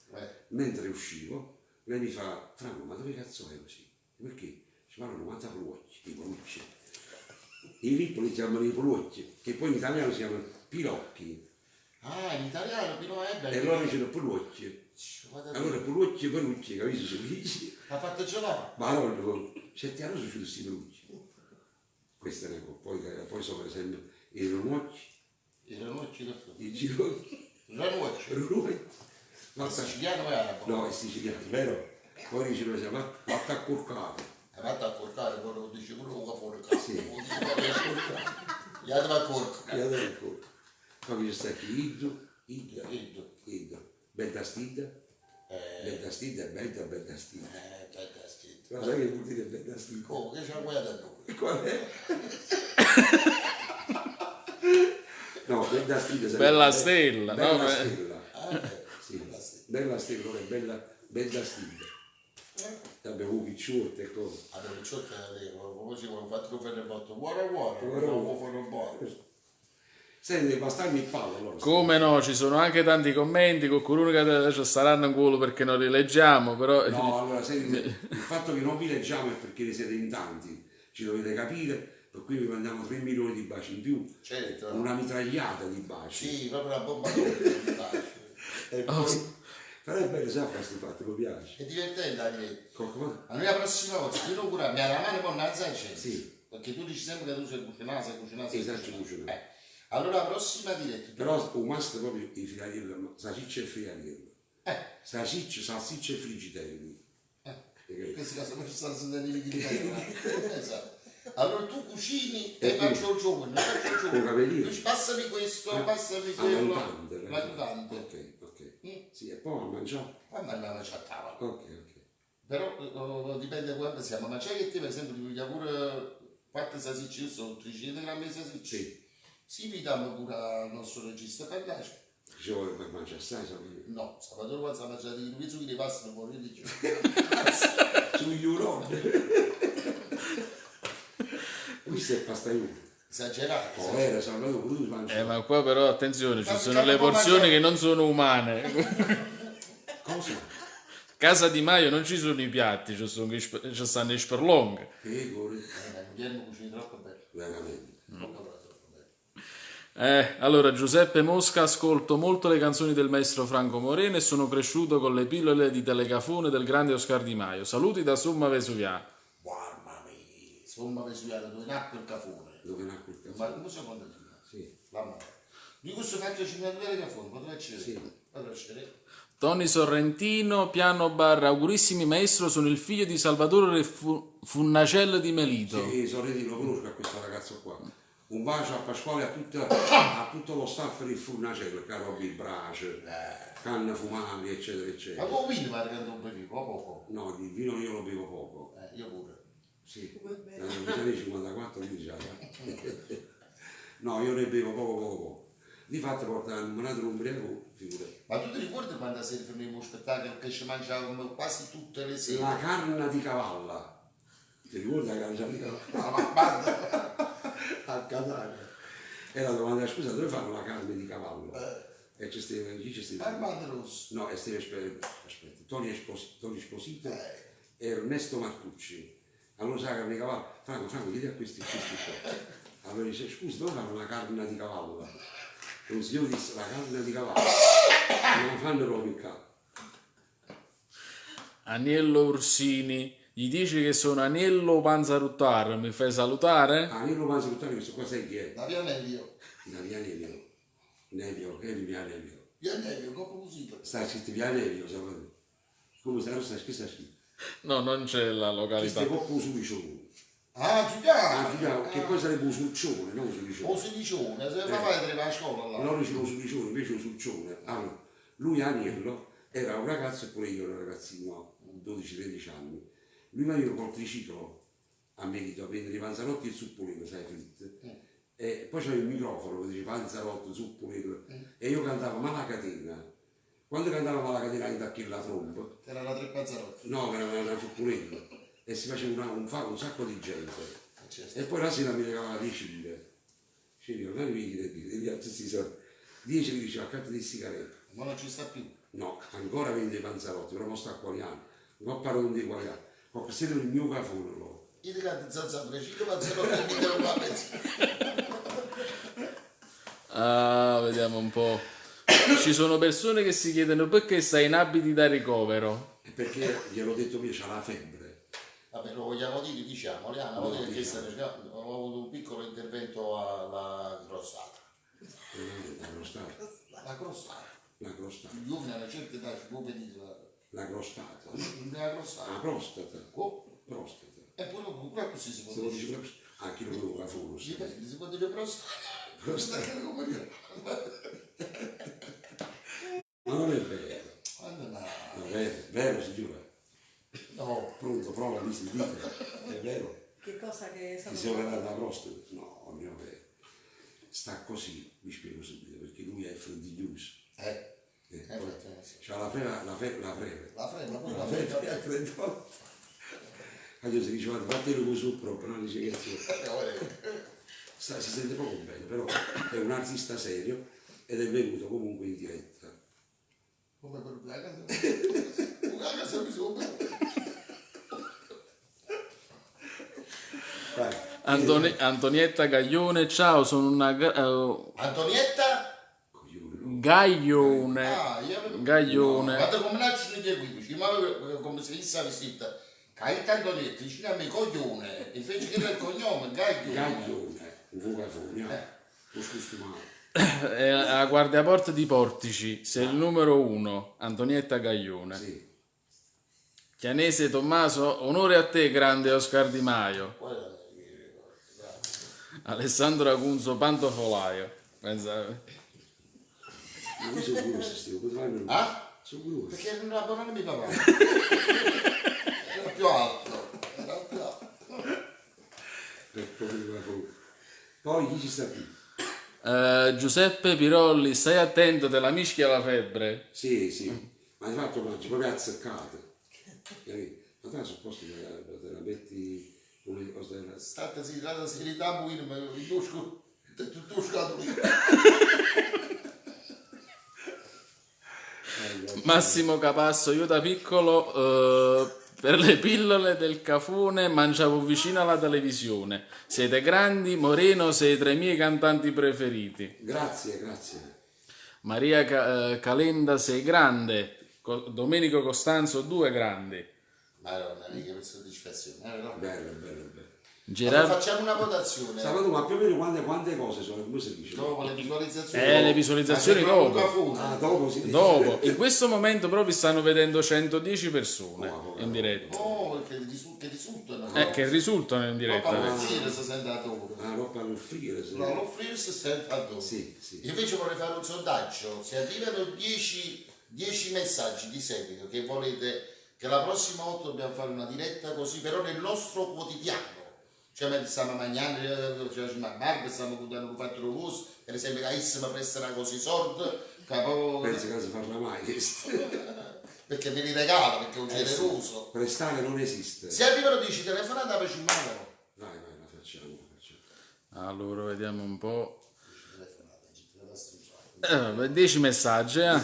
Mentre uscivo, lei mi fa, Franco, ma dove cazzo vai così? Perché? Ci vanno 90 pelucchi, i pelucci. I nippoli si chiamano i pelucchi, che poi in italiano si chiamano pilocchi. Ah, in italiano però è E bello. loro dicono pelucchi. Allora pelucchi e pelucchi, capisci? Si dice. L'ha fatto gelare. Ma allora, 7 anni sono usciti questi pelucchi. Questa è una cosa. Poi so per esempio i ranocchi, I ranocchi che sono? i girocchi, Ranocchi. i ranocchi. Ma siciliano è arabo. No, è siciliano, vero? Poi dice, va, vatte a curcare. È fatto a corcare, poi lo dice pure che fuori casa. Sì. Gli altri a corcare. E allora ancora. Poi c'è sta chi Iddu, Idda, Iddu. Idda, bella stidda, bella stidda, bella, bella stidda. Bella stidda. Ma sai che vuol dire bella stidda? Come che c'è la guerra da noi? Qual è? No, bella stidda sarebbe Bella stella, no? Bella Beh. stella. Ah, Sì, bella stella. bella stella, ora è bella, bella stidda. Vabbè, un picciotto e cose. Allora, picciotto è vero, come si vuole, fatto che fare il botto, buono buono, Buono, non può fare un buono. Senti, bastarmi il palo allora. Come no, ci sono anche tanti commenti, qualcuno che adesso staranno in culo perché non li leggiamo, però No, allora senti, il fatto che non vi leggiamo è perché ne siete in tanti, ci dovete capire, per cui vi mandiamo 3 milioni di baci in più, Certo. una mitragliata di baci. Sì, proprio una bomba atomica, mi piace. E poi, però è bello, sai, questo fatto, mi piace. È divertente la diretta. Qualcosa? Allora la prossima volta, ti auguro, mi alla mano con una gente. Sì. Perché tu dici sempre che tu sai cucinare, sai cucinare, sai Esatto, cucinare. cucinare. Allora la prossima diretta, tu- Però un must proprio i friarielli, salsiccia e friariello. Salsiccia, salsiccia e friggitelli. in questo caso non ci stanno sentendo i figli Esatto. Allora tu cucini e faccio il giorno, faccio il giorno. Lo capelino. Tu dici, passami questo, passami quello. L'aiutante. L'aiutante. Ok, ok. Sì, e poi a mangiare. Poi mandiamo a tavola. Ok, ok. Però dipende quanto siamo, ma c'è che te per esempio ti piglia pure quattro salsicce, io sono 300 grammi di salsicce. Sì. Si invitiamo pure al nostro regista Fallace. Dicevo che mangia assai, sai. No, Salvatore quando si è mangiato i due che passa non vorrei dire. Sugli uroni. Questo è pastaiuolo. Esagerato. Oh, era Salvatore, pure tu mangi. Ma qua però attenzione, ci Ma sono le come porzioni mangiare? che non sono umane. Cosa? Casa Di Maio non ci sono i piatti, ci sono i sp- ci stanno 'e sperlonghe. Pecore. La moglie cucina troppo bene. Veramente. Troppo bene. Allora Giuseppe Mosca, ascolto molto le canzoni del maestro Franco Moreno e sono cresciuto con le pillole di Telecafone del grande Oscar Di Maio. Saluti da Somma Vesuviana. Mamma mia, Somma Vesuviana, dove nacque il cafone. Dove nacque il Ma cafone. come si contadino? Sì. La madre. Di questo fatto 52 cafone, potrei accedere. Sì. Potrei accedere. Tony Sorrentino, piano bar, augurissimi maestro, sono il figlio di Salvatore Funnacello di Melito. Sì, Sorrentino, lo conosco a questo ragazzo qua. Un bacio a Pasquale e a tutto lo staff del Furnacello, caro Brace, canna fumali, eccetera, Ma eccetera. tu vino pare che non bevi, poco. No, il vino io lo bevo poco. Io pure. Sì, dalla 54 quindi già. No, io ne bevo poco poco poco. Difatti porta un malato un ubriaco, figurati. Ma tu ti ricordi quando si fermiamo lo spettacolo che ci mangiavamo quasi tutte le sere? La carna di cavalla. Ti ricordi la carna di cavalla? Ma guarda, A Catania. E la domanda, scusa, dove fanno la carne di cavallo? E c'è stava, chi c'è stava? Armando Rosso. No, e stava, aspetta, Tony Esposito e Ernesto Marcucci. Allora sa la carne di cavallo? Franco, Franco, chiedi a questi qua. Allora dice, scusa, dove fanno la carne di cavallo? E un signore disse, la carne di cavallo. Non la fanno proprio qua. Aniello Ursini, gli dici che sono Aniello Panzaruttaro, mi fai salutare? Aniello Panzaruttaro, questo qua sai chi è? Da via Nevio. Da via Nevio. Nevio, che è via Nevio? Via Nevio, coppa così. Sta scritto via Nevio, sapete? Come sta, sta scritto? Sta scritto. No, non c'è la località. Questo è coppa Usuricione. Ah, Giuliano! Ah, Giuliano, che poi sarebbe Usurcione, non Usuricione. O Sedicione, se papà andava a scuola là. Loro dicevano Usuricione, invece Usurcione. Allora, lui Aniello era un ragazzo e pure io ero un ragazzino, 12-13 anni. Lui veniva col triciclo a Melito a vendere i panzarotti e il zuppolino, sai, fritti. E poi c'era il microfono che diceva panzarotto, zuppolino. E io cantavo Malacatena. Quando cantavo Malacatena in la tromba, Era la tre panzarotti. no, era una zuppolino. E si faceva un sacco di gente. Certo. E poi la sera mi regalava 10 lire. Dicevo, non mi chiede, 10 lire diceva, accanto di sigarette. Ma non ci sta più. No, ancora vende i panzarotti, però non sta a Qualiano. Non parlo di Qualiano. Qualche sera il mio cafone lo. Io ti canto senza preciso panzarotti e mi devo la mezza. Ah, vediamo un po'. Ci sono persone che si chiedono perché stai in abiti da ricovero. E perché gliel'ho detto io, c'ha la febbre. Vabbè, lo vogliamo dire, diciamo, Liana, No, vuol dire che diciamo. ho avuto un piccolo intervento alla crostata. La crostata. La crostata. La crostata. Gli uomini a una certa età ci può venire La crostata. la crostata. La prostata. Oh. Prostata. E pure così si può Se lo dire. dice prostata. Ah, chi lo vuole la Dipende, si può dire prostata. Prostata come dire. Ma non è vero. Quando no. Non è vero, è vero signora. No. Pronto, prova, mi si dite. È vero. Che cosa che Ti sei operata la prostata? No, non è vero. Sta così, vi spiego subito, perché lui è freddiglioso. C'ha la freve, la freve, la freve. La freve, pure La freve è freddotta. Allora si diceva, fatelo così, però dice che si sente poco bene, però è un artista serio ed è venuto comunque in diretta. Come per una casa? Una casa mi sono. Antonietta Gaglione, ciao, sono una Antonietta? Gaglione. Ah, io avevo... Gaglione. No, guarda come nasce gli equivoci, ma come se disse vestita. Caetta Antonietta, vicino a me coglione, invece che era il cognome, Gaglione. Gaglione, un vocafone, lo scostumato. A guardiaporta di Portici, sei il numero 1, Antonietta Gaglione. Sì. Chianese Tommaso, onore a te, grande Oscar Di Maio. Alessandro Acunzo, pantofolaio. Pensa. Ma io sono curioso, Steve, come Ah? Sono curioso. Perché non era buono mio papà. Era più alto. Era più alto. Poi chi ci sta più? Giuseppe Pirolli, stai attento, te la mischia la febbre. Sì, sì, ma di fatto mangi proprio azzeccato. Ma te supposto te la metti come cosa era? Stata sì, la serietà ma il dosco, tutto scatolino. Massimo Capasso, io da piccolo per le pillole del cafone mangiavo vicino alla televisione. Siete grandi, Moreno sei tra i miei cantanti preferiti. Grazie, grazie. Maria Calenda sei grande, Domenico Costanzo due grandi. Madonna mia, che soddisfazione, no? Bello, bello, bello. Gerardo... Allora facciamo una votazione. Salvatore, ma più o meno quante cose sono? Come si dice? Dopo le visualizzazioni. Le visualizzazioni dopo. Ah, dopo si dice. Dopo. In questo momento però vi stanno vedendo 110 persone in diretta. Oh, che risultano. Che risultano in diretta. Roba offrire si sente a dopo. Ah, roba offrire. Sì. No, offrire si sente a dopo. Sì, sì. Invece vorrei fare un sondaggio. Se arrivano 10 messaggi di seguito che volete che la prossima volta dobbiamo fare una diretta così, però nel nostro quotidiano. Cioè mentre stiamo mangiando, cioè, ma stiamo guardando un fatto rosso, per esempio che mi presta una cosa sorda, capo... Penso che non si parla mai questo. Perché me li regala, perché è un generoso. Sì. Prestare non esiste. Se arrivano 10 telefonate, facciamo male. Vai, vai, la facciamo, la facciamo. Allora, vediamo un po'. 10 messaggi, eh.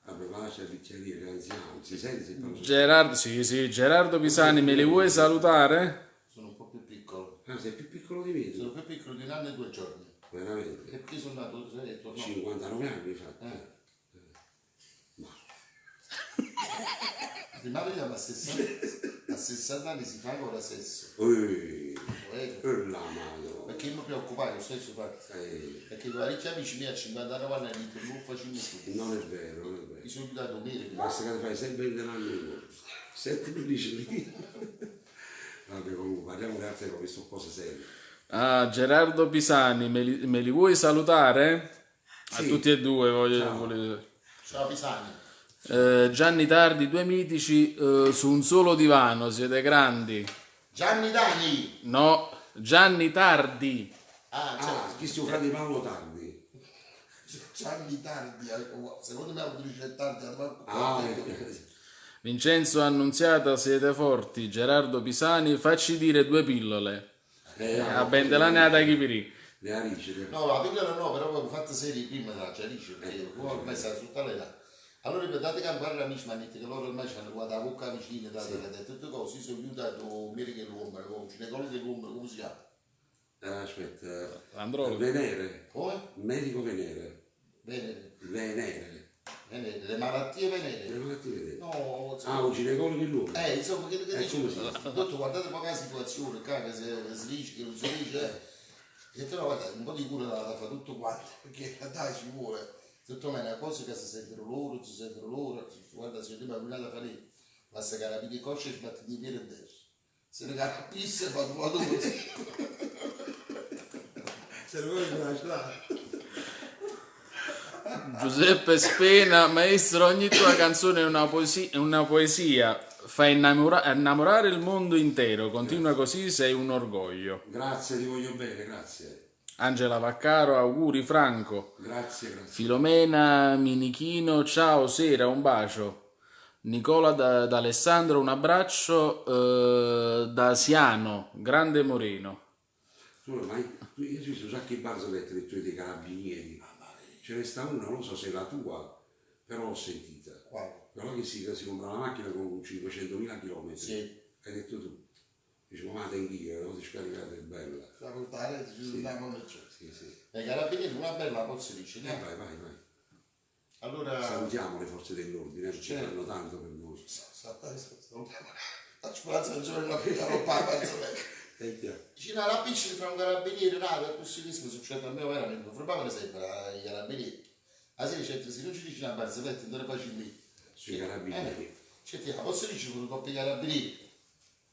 Vabbè, ma lascia bicchiere, anziano, si sente se parlo. Gerardo, sì, sì, Gerardo Pisani, me li vuoi salutare? Sono un po' più piccolo. Ah, sei più piccolo di me? Sono più piccolo di un anno e 2 giorni. Veramente? Perché sono nato, sei detto, no. 59 anni fatto. Ma. Prima vediamo a 60 anni si fa ancora sesso. Ui, la mano. Perché io mi preoccupavo lo stesso fatto. Perché parecchi amici miei a 59 anni hanno detto non facciamo più. Non è vero, non è vero. Mi sono aiutato a dormire. Basta che fai sempre l'anno in 7 mi dici lì. Vabbè, comunque parliamo di altre cose, sono cose serie. Ah, Gerardo Pisani, me li vuoi salutare? Sì. A tutti e due voglio. Ciao, Ciao Pisani. Gianni Tardi, due mitici su un solo divano, siete grandi. Gianni Dani! No, Gianni Tardi. Ah, certo. Chi si frate di Paolo Tardi? Gianni Tardi, secondo me avuto 18 anni. Ah, Vincenzo Annunziata, siete forti. Gerardo Pisani, facci dire due pillole. A Bendelane da Chipirì. Le arice. No, la pillola no, però avevo fatto serie prima della Ciarice, perché ormai sta tutta l'età. Allora date che ancora amici mi hanno detto che loro ormai ci hanno guardato la bocca vicina, date, tutte cose, io sono aiutato Miri che l'uomo, il ginecologo dell'uomo, come si chiama? Aspetta, L'andrologo. Venere. Come? Medico Venere. Venere. Venere. Venere, le malattie venere. Le malattie venere. No, insomma. Ah, un ginecologo dell'uomo. Insomma, che dice? Dottor, guardate poca la situazione, qua, che si dice, che non si dice. E detto, no, guarda, un po' di cura la fa tutto quanto, perché dai ci vuole. Tutto me è una cosa che si sentono loro, si sentono loro, guarda, se io mi ho da fare, basta che la piglia coscia e sbatte di piede in destra. Se ne carapisse fa due così. Se lo vuoi lasciare. Giuseppe Spena, maestro, ogni tua canzone è una poesia, fa innamorare il mondo intero, continua così, sei un orgoglio. Grazie, ti voglio bene, grazie. Angela Vaccaro, auguri Franco. Grazie, grazie. Filomena Minichino, ciao, sera, un bacio. Nicola D'Alessandro, un abbraccio da Siano, grande Moreno. Tu ormai, io ci sono un sacco di barzellette dei tuoi dei carabinieri. Ce ne sta una, non so se è la tua, però l'ho sentita. Quale? Però che si compra una macchina con 500.000 km. Sì. Hai detto tu. Dice, ma tenghia, non ti scaricate, è bella. Da portare, ci andiamo nel cielo. Sì, sì. E carabinieri una bella pozza dice, Vai, vai, vai. Allora... Salutiamo le forze dell'ordine, perché Certo. fanno tanto per noi. Salutiamo. La speranza non c'è la roba, Dice, no, la piscina fra un carabiniere, no, per possibilissimo succede a me veramente, fermavano sempre i carabinieri. La sera c'è, se non ci dici una barzelletta, non ne faccio lì. Sui carabinieri. C'è, la posso dire con coppia di carabinieri?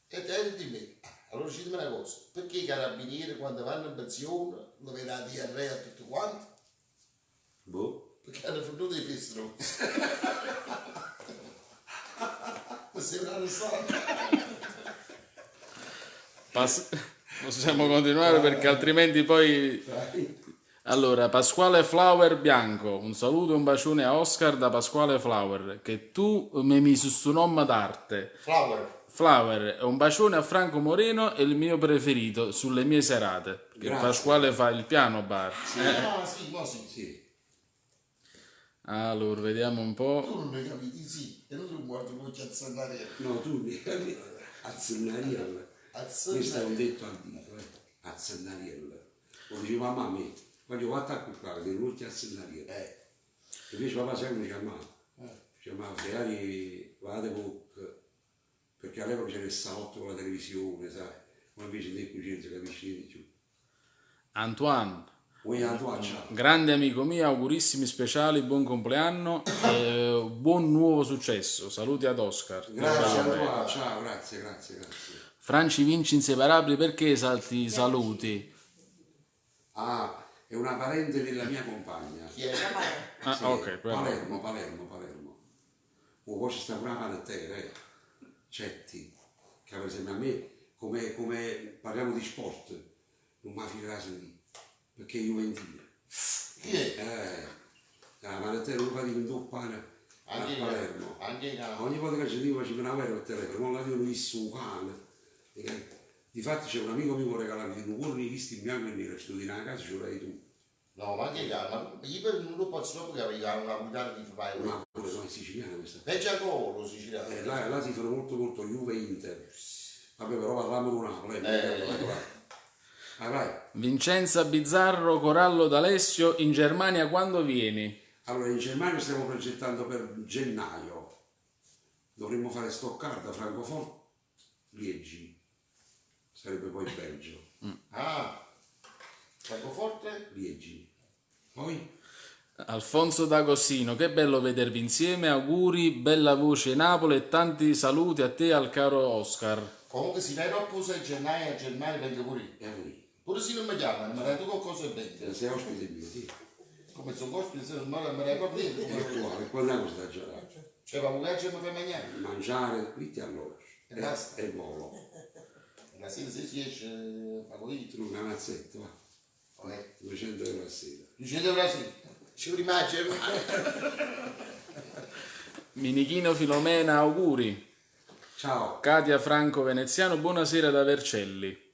E te dimmi, allora ci dimmi una cosa, perché i carabinieri quando vanno in pensione non vedono la diarrea tutto quanto? Boh. Perché hanno fornuto i fistros. Mi sembra una storia. Possiamo continuare perché altrimenti poi... Allora, Pasquale Flower Bianco, un saluto e un bacione a Oscar da Pasquale Flower, che tu mi misi su nome d'arte. Flower. Flower, un bacione a Franco Moreno è il mio preferito sulle mie serate. Perché Grazie. Pasquale fa il piano bar. Sì, ah, sì, mo sì. Sì. Allora, vediamo un po'. Tu non ne capiti, sì, e non tu guardi come chiazzannare. No, tu mi capi? Azzennariel. Questo è un detto antico, eh. Azzennariel. Lo diceva mamma mia, quando io vado a cuccare, ti rutti azzennariel. Eh, Invece papà sempre mi chiamava, mi chiamava Ferrari, vado cuc, perché all'epoca c'era il salotto con la televisione, sai, ma invece nei cucina non si capisce niente più. Antoine, Vuoi la tua ciao? grande amico mio, augurissimi speciali, buon compleanno e buon nuovo successo. Saluti ad Oscar. Grazie Antoine, ciao, grazie, grazie, grazie. Franci Vinci inseparabili, perché salti i saluti? Ah, è una parente della mia compagna. chi è? Ah, Sì, ok, quello. Palermo, Palermo, Palermo. Oh, poi c'è sta pure una panettiera, eh. Cetti, che per esempio a me, come, come parliamo di sport, non mi finirà sentire, perché è Juventino. Chi è? Eh, la panettiera non fa di un pane a Anche Palermo. Anche in Ogni volta che ci dico ci una guerra per telefono, non la dico visto un cane. E Difatti c'è un amico mio che regalava un cuore di visti in bianco e nero, ci in casa ce l'hai tu. No, ma anche ma io per non lo posso proprio capire, una puntata di fai. Ma pure sono siciliana questa. Peggio ancora siciliano. Eh, là, là si fanno molto molto Juve e Inter. Vabbè, però parliamo con Napoli. Eh. Vai, vai. Vincenza Bizzarro, Corallo D'Alessio, in Germania quando vieni? Allora, in Germania stiamo progettando per gennaio. Dovremmo fare Stoccarda, Francoforte, Liegi. Sarebbe poi Belgio. Ah, Francoforte? Liegi. Poi? Alfonso D'Agostino, che bello vedervi insieme, auguri, bella voce Napoli e tanti saluti a te e al caro Oscar. Comunque se vai dopo 6 gennaio a gennaio vengo pure io. E a voi. Pure se non mi chiamano, ma dai tu qualcosa e vengo. Sei ospite mio, sì. Come sono ospite, se non mi dai proprio niente. E qua, e quando è questa giornata? Cioè, ma che mi fai mangiare? Mangiare, vitti alloggio. E basta. E volo. La sera se si esce, pago io. Tu un canazzetto, va. Ok. 200 euro a sera. 200 euro la sera. Ci rimane a Germania. Minichino Filomena, auguri. Ciao. Katia Franco Veneziano, buonasera da Vercelli.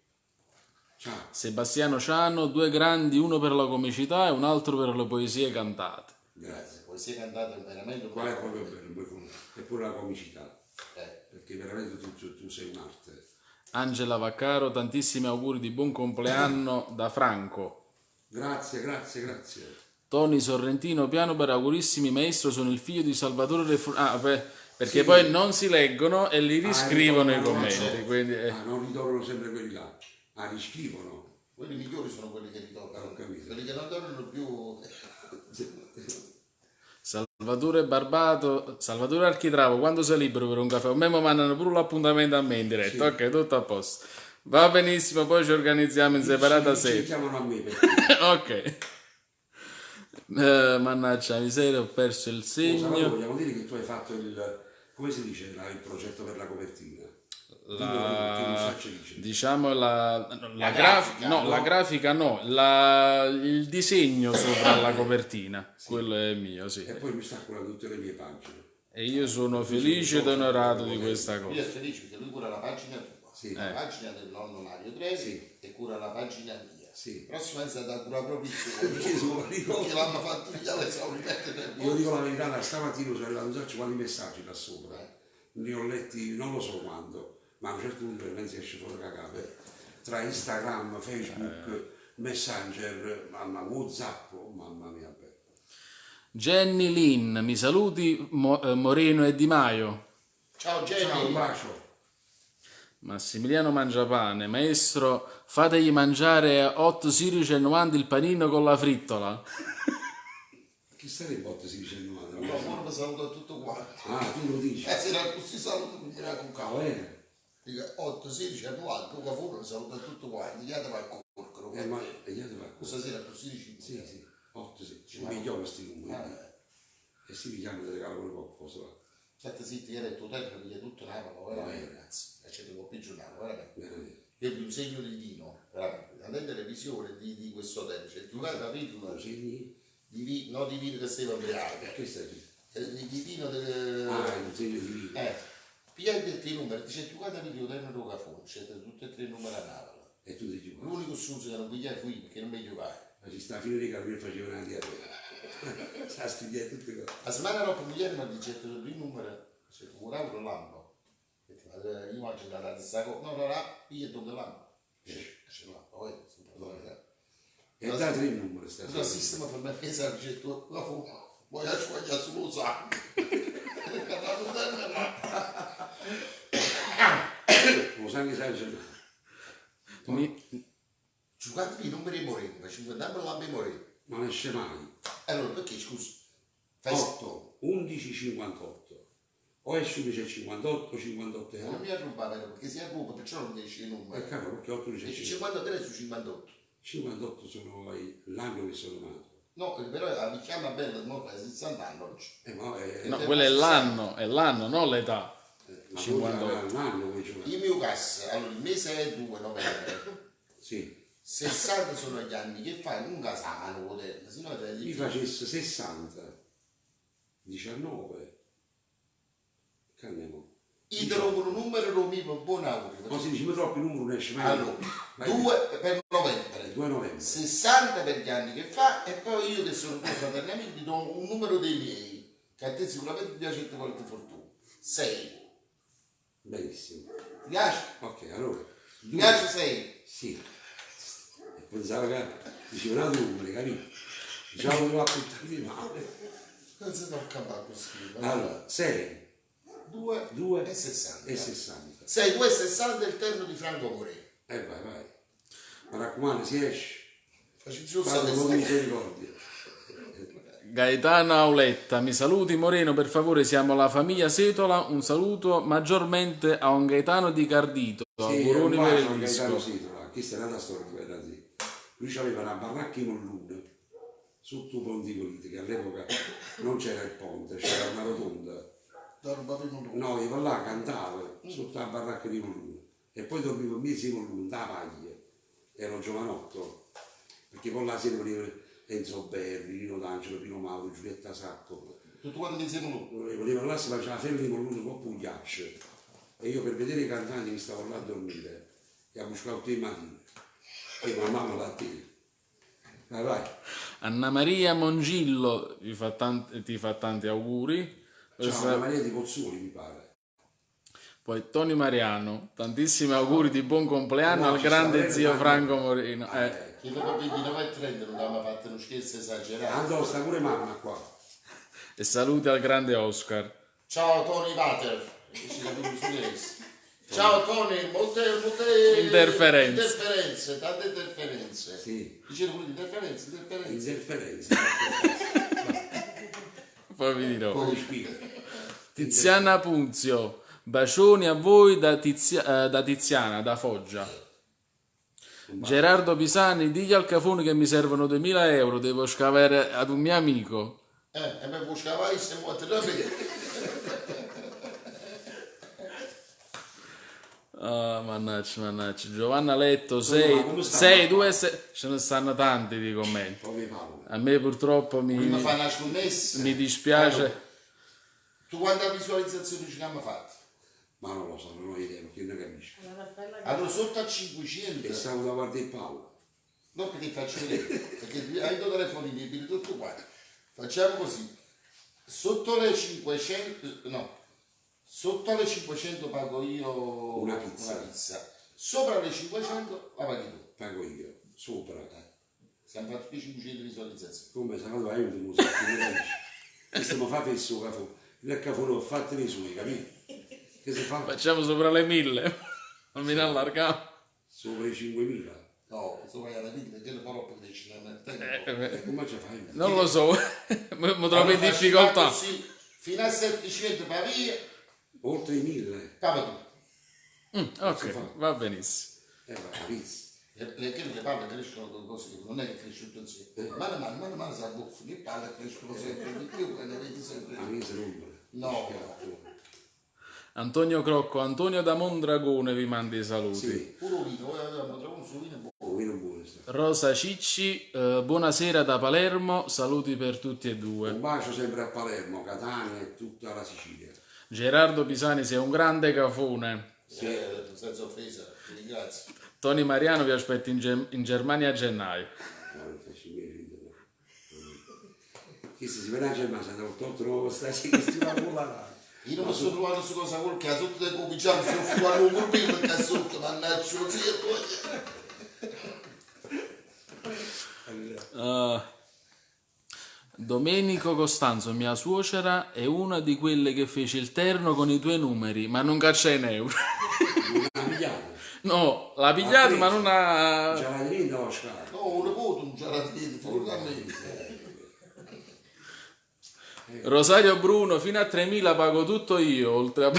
Ciao. Sebastiano Ciano, due grandi, uno per la comicità e un altro per le poesie cantate. Grazie. Poesia cantata è veramente un Qua è proprio bello, e pure la comicità, Eh. perché veramente tu, tu- tu sei un'arte. Angela Vaccaro, tantissimi auguri di buon compleanno da Franco. Grazie, grazie, grazie. Tony Sorrentino, piano per augurissimi maestro, sono il figlio di Salvatore Refru- Ah, beh, perché poi non si leggono e li riscrivono Ah, i ritornano, commenti. certo. Quindi, eh. Ah, non ritornano sempre quelli là, ah, riscrivono. Quelli migliori sono quelli che ritornano. Ho capito. Quelli che non tornano più. Salvatore Barbato, Salvatore Architravo, quando sei libero per un caffè? A me mi mandano pure l'appuntamento a me in diretta. Ok, tutto a posto. Va benissimo, poi ci organizziamo in separata Ci sede. chiamano a me perché Ok. Mannaggia miseria, ho perso il Oh, Salvatore, segno. vogliamo dire che tu hai fatto il, come si dice, il progetto per la copertina? Dillo tu, che non faccio dice. Diciamo la, la, La graf- grafica, no, no? la grafica no, il disegno sopra la copertina, quello è mio, sì. E poi mi sta curando tutte le mie pagine. E io sono felice ed onorato di questa Lui cosa. è felice perché lui cura la pagina tua, Sì. la pagina del nonno Mario Trevi Sì. e cura la pagina mia. Sì. Prossima è da curare proprio il suo. Perché sono ricordo. Perché l'hanno fatto via l'esaurimento del Io dico la verità, da stamattina sono arrivato un sacco quanti messaggi là sopra. Ne ho letti non lo so quando, ma a un certo punto veramente si esce fuori cagare. Tra Instagram, Facebook, Messenger, mamma, Whatsapp, oh, mamma mia. bello. Jenny Lynn, mi saluti Moreno e Di Maio. Ciao Jenny. Ciao, un bacio. Massimiliano Mangiapane, maestro, fategli mangiare a 8,90 il panino con la frittola. Chi sarebbe 8, 16 e 90? Ma buono, vi saluto a tutto quanto. Ah, tu lo dici. E se era così saluto mi era con Va cavolo. bene. Dico 8, 16 e 90, tu cavolo, saluto a tutto quanto. Gli altri va a corcoro. Ma e gli altri va Questa sera così dici. Sì, sì, 8, 16. Ci pigliamo questi numeri. E si pigliamo e regalo pure qualcosa. va. Sette zitti, che era il tuo tempo, piglia tutto Napoli, veramente, ragazzi. E c'è tipo più giornale, veramente. Veramente. Io vi insegno di vino, veramente. Andate in televisione di questo hotel, c'è più capitolo Lo segni? di vino, no di vino che stava ubriaco, Che stai dicendo? di vino del... Ah, il segno di vino. Pigliate i numeri, dice tu guarda video del Rocafone, c'è tutti e tre i numeri a Napoli. E tu dici, L'unico stronzo che non pigliai fu io perché non mi giocai. ma ci sta fino di capire faceva una diarrea. Sa studiare tutte cose. La settimana dopo ieri mi ha detto due numeri, c'è un altro lampo. Io mangio la stessa cosa, no, no, no, io do il lampo. C'è lampo, poi, E da tre numeri stasera. Il sistema per me pesa il getto, la fumo, voglio sbagliare sullo sangue. Lo sai che sai c'è. Giocate i numeri Moreno, ci guardiamo l'ambe Moreno. Non esce mai. Allora, perché scusa? Fai 8, 11, 58. O esce 11 58, 58 e Non 8. mi arrubare, perché si arruba, perciò non esce il E numero. cavolo, perché 8, 11 Esce 58. 53 su 58. 58 sono l'anno che sono nato. No, però la vecchiama bella, mo fa 60 anni oggi. Ma è, No, quello è l'anno, non l'età. ma 58. Un anno vuoi giocare? Il mio cassa, allora il mese è 2 novembre, Sì. 60 sono gli anni che fai, un casano, potere, se no te Mi facesse 60, 19, che andiamo? Io trovo un numero lo mio buon augurio. Ma se diciamo troppi numeri non esce mai. Allora, Vai. 2 per novembre, 2 novembre. 60 per gli anni che fa e poi io che sono tuo fratello amico ti do un numero dei miei, che a te sicuramente ti piace e ti porta fortuna. 6. Benissimo. Ti piace? Ok, allora. Ti 2. piace 6? Sì. E pensavo che diceva un altro numero, capito? Già lo a buttare male. Non si tocca mai così. Allora, 6, 2, 2 e 60. e 60. 6, 2 e 60 è il terno di Franco Moreno. E vai, vai. Mi raccomando, si esce. Facci giusto Fate con adesso. misericordia. Gaetano Auletta, mi saluti Moreno, per favore, siamo la famiglia Setola, un saluto maggiormente a un Gaetano di Cardito, Sì, auguroni un per bacio il a Gaetano disco. Setola, questa è un'altra storia quella sì. Lui aveva una baracca in Molluna sotto Ponte che all'epoca non c'era il ponte, c'era una rotonda. No, io là cantavo sotto la baracca di Molluna e poi dormivo in mezzo di Molluna, da paglia. Ero giovanotto, perché poi la sera veniva Enzo Berri, Rino D'Angelo, Pino Mauro, Giulietta Sacco. Tutto quanto insieme lui. Voleva là si faceva la febbre di Molluna con Pugliaccio e io per vedere i cantanti mi stavo là a dormire e a buscare tutti i mattini e mia mamma la tira. Vai vai. Anna Maria Mongillo ti fa tanti auguri. Ciao, Anna Maria di Pozzuoli mi pare. Poi Tony Mariano, tantissimi auguri di buon compleanno No, al ci grande sta zio bene, Franco Moreno. Che dopo 29 e 30 non aveva fatto uno scherzo esagerato. Andò, sta pure mamma qua. E saluti al grande Oscar. Ciao Tony Vater, che ci capiamo su adesso. Ciao Tony, molte, molte Interferenze. interferenze, tante interferenze. Sì. Dicevo pure interferenze, interferenze. Interferenza. Poi vi dirò. Poi spiego. Tiziana Punzio, bacioni a voi da, da Tiziana, da Foggia. Gerardo Pisani, digli al cafone che mi servono 2000 euro, devo scavare ad un mio amico. E mi buscava io se muoio da me. Ah, mannaggia, mannaggia. Giovanna Letto, ma 6, come sta? 6, 2, 6. Ce ne stanno tanti di commenti. Poi mi parla. A me purtroppo Prima mi, fai una scommessa. mi dispiace. Tu quanta visualizzazione ci abbiamo fatto? Ma non lo so, non ho idea perché non capisco. Allora sotto a E 500, stavo da guardare il Paolo. non che ti faccio vedere, perché hai due telefonini, li tutto quanto. Facciamo così, sotto le 500, no, sotto le 500 pago io Una pizza. una pizza. Sopra le 500 la paghi tu. Pago io, sopra. Siamo fatti 500 visualizzazioni. Come se vado aiuto, non so, come capisci. Questo mi fa fesso cafone. Il cafone ho fatto i suoi, capito? Che si fa? Facciamo sopra le 1000. Almeno allarghiamo. Sopra i 5.000. No, sopra la 1000, che lo farò perché ci non è il tempo. E come ci fai? Non lo so, mi trovo in Allora, difficoltà. Così, fino a 700 pa via, Oltre i 1.000. paga tu. Ok, va benissimo. Va, pizza. Le, che le palle crescono così, non è che cresce tutto insieme. Mano a mano, mano a mano si abbuffano, le palle crescono sempre di più e ne vedi sempre A di più. me si rompe. No. Antonio Crocco, Antonio da Mondragone vi manda i saluti. Sì, Pure un vino, voi avevamo trovato un suo vino buono. oh, vino buono sta. Rosa Cicci, buonasera da Palermo, saluti per tutti e due. Un bacio sempre a Palermo, Catania e tutta la Sicilia. Gerardo Pisani, sei un grande cafone. Sì. Senza offesa, ti ringrazio. Tony Mariano vi aspetto in, in Germania a gennaio. No, non faccio niente ridere. Questo si vede a ma 88 nuovo sta sì che si va a volare. Io non mi sono trovato su cosa vuol che sotto tengo un pigiama, sono fuori un gruppino perché sotto, mannaggia, lo zio, Ah. Domenico Costanzo, mia suocera, è una di quelle che fece il terno con i tuoi numeri, ma non caccia in euro. Non ha pigliato. No, l'ha pigliato, ma non ha. C'era la dritto Oscar. No, un voto non c'era niente, figurati a me. Rosario Bruno, fino a 3.000 pago tutto io, oltre a.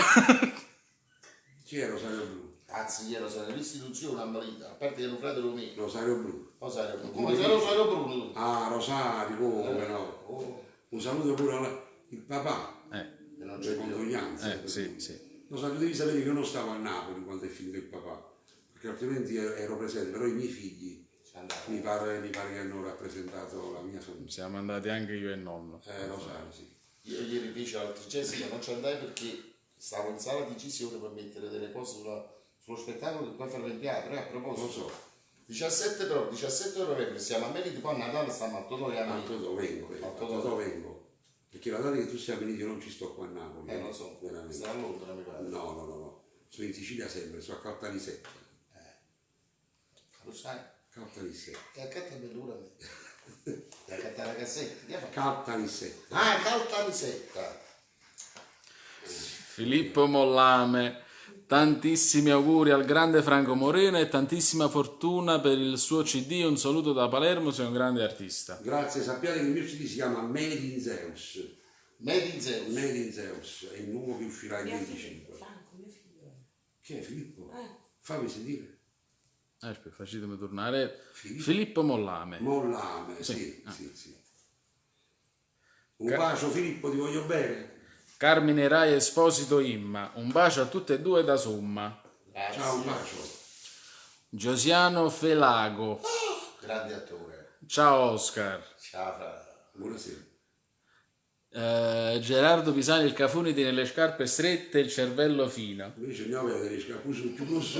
Chi è Rosario Bruno? Anzi, ieri sono nell'istituzione a Marita, a parte che ero fratello mio. Rosario Bruno. Rosario Bruno. Come sei Rosario Bruno? Ah, Rosario, come no? Un saluto pure al il papà. Eh, Che non c'è Le più. condoglianze. sì, sì. Rosario, devi sapere che io non stavo a Napoli quando è finito il papà, perché altrimenti ero presente, però i miei figli C'è andato. mi pare che hanno rappresentato la mia famiglia. Siamo andati anche io e nonno. Rosario, sì. Io ieri invece alla trigesima non ci andai perché stavo in sala di incisione per mettere delle cose sullo spettacolo che poi farò in teatro. A proposito, Lo so. 17 però, 17 novembre siamo a Melito, poi a Natale stiamo a Totò e a A Melito. Totò vengo, vengo, A a Totò. Totò vengo. Perché la data che tu sei a Melito io non ci sto qua a Napoli. Lo so, Veramente. sta a Londra mi pare. No, no, no, no. Sono in Sicilia sempre, sono a Caltanissetta. Lo sai? Caltanissetta. E accatta pure a me. E accatta la cassetta. Che fa? Caltanissetta. Ah, Caltanissetta. Filippo Mollame, tantissimi auguri al grande Franco Moreno e tantissima fortuna per il suo CD. Un saluto da Palermo, sei un grande artista. Grazie, sappiate che il mio CD si chiama Made in Zeus. Made in Zeus. Made in Zeus è il nuovo che uscirà il Mio figlio, 25. Franco, mio figlio. Chi è Filippo? Fammi sentire. Aspetta, facetemi tornare. Filippo. Filippo Mollame. Mollame, sì, sì, sì. Un bacio Filippo, ti voglio bene. Carmine Rai Esposito Imma, un bacio a tutte e due da Somma. Grazie. Ciao, un bacio. Giosiano Felago, Grande attore. ciao Oscar. Ciao Fra. Buonasera. Gerardo Pisani, il cafone tiene le scarpe strette e il cervello fino. Invece andiamo a vedere scapuso più grosso.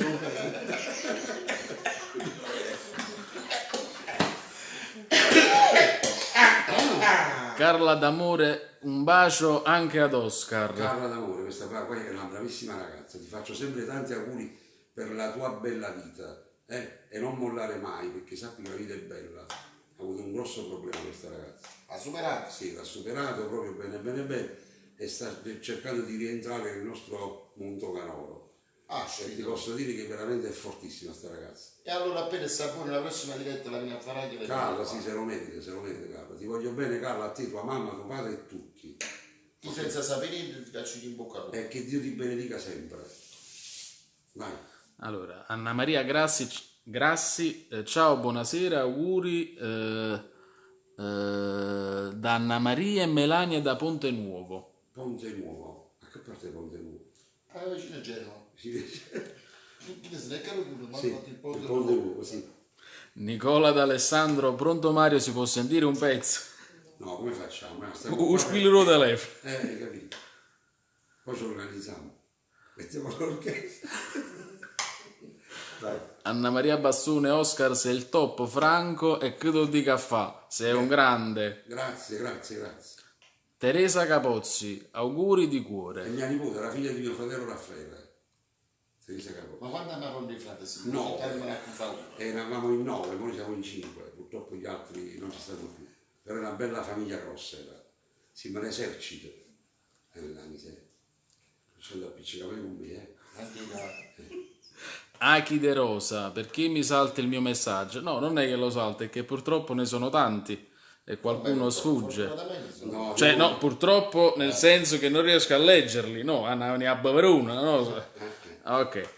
Carla D'Amore, un bacio anche ad Oscar. Carla D'Amore, questa qua qua è una bravissima ragazza, ti faccio sempre tanti auguri per la tua bella vita e non mollare mai perché sappi che la vita è bella. Ha avuto un grosso problema questa ragazza. Ha superato. Sì, l'ha superato proprio bene bene bene e sta cercando di rientrare nel nostro mondo canoro. Ah, E ti scelto. posso dire che veramente è fortissima sta ragazza. E allora appena il sapone la prossima diretta la viene a fare anche per Carla, sì, se lo merita, se lo merita Carla. Ti voglio bene Carla, a te, tua mamma, tuo padre e tutti. Tu senza sapere niente ti faccio in bocca al lupo. E che Dio ti benedica sempre. Vai. Allora, Anna Maria Grassi, Grassi, ciao, buonasera, auguri da Anna Maria e Melania da Ponte Nuovo. Ponte Nuovo. A che parte è Ponte Nuovo? Ah, vicino a Genova. Si dice? Tu che se ne è caduto, ma Sì, hanno fatto il ponte il Ponte Nuovo, sì. Nicola D'Alessandro, pronto Mario, si può sentire un pezzo? No, come facciamo? Stiamo Un qua. squillo telefono. Hai capito. Poi ci organizziamo. Mettiamo l'orchestra. Dai. Anna Maria Bastone, Oscar, sei il top, Franco, e che te dica fa, sei un grande. Grazie, grazie, grazie. Teresa Capozzi, auguri di È cuore. mia nipote, la figlia di mio fratello Raffaele. Teresa Capozzi. Ma quando andavano i fratelli? Si No. No. Eravamo in 9, ora siamo in 5, purtroppo gli altri non ci stanno più. Però è una bella famiglia grossa era. Sembra un esercito. La miseria. C'è da appiccicare con me, eh. Anche da... Achi De Rosa, perché mi salta il mio messaggio? No, non è che lo salta, è che purtroppo ne sono tanti e qualcuno sfugge. Fortunatamente sono... No, Cioè, no. no, purtroppo nel senso che non riesco a leggerli, no, Anna ne abbia per una, no? Ok.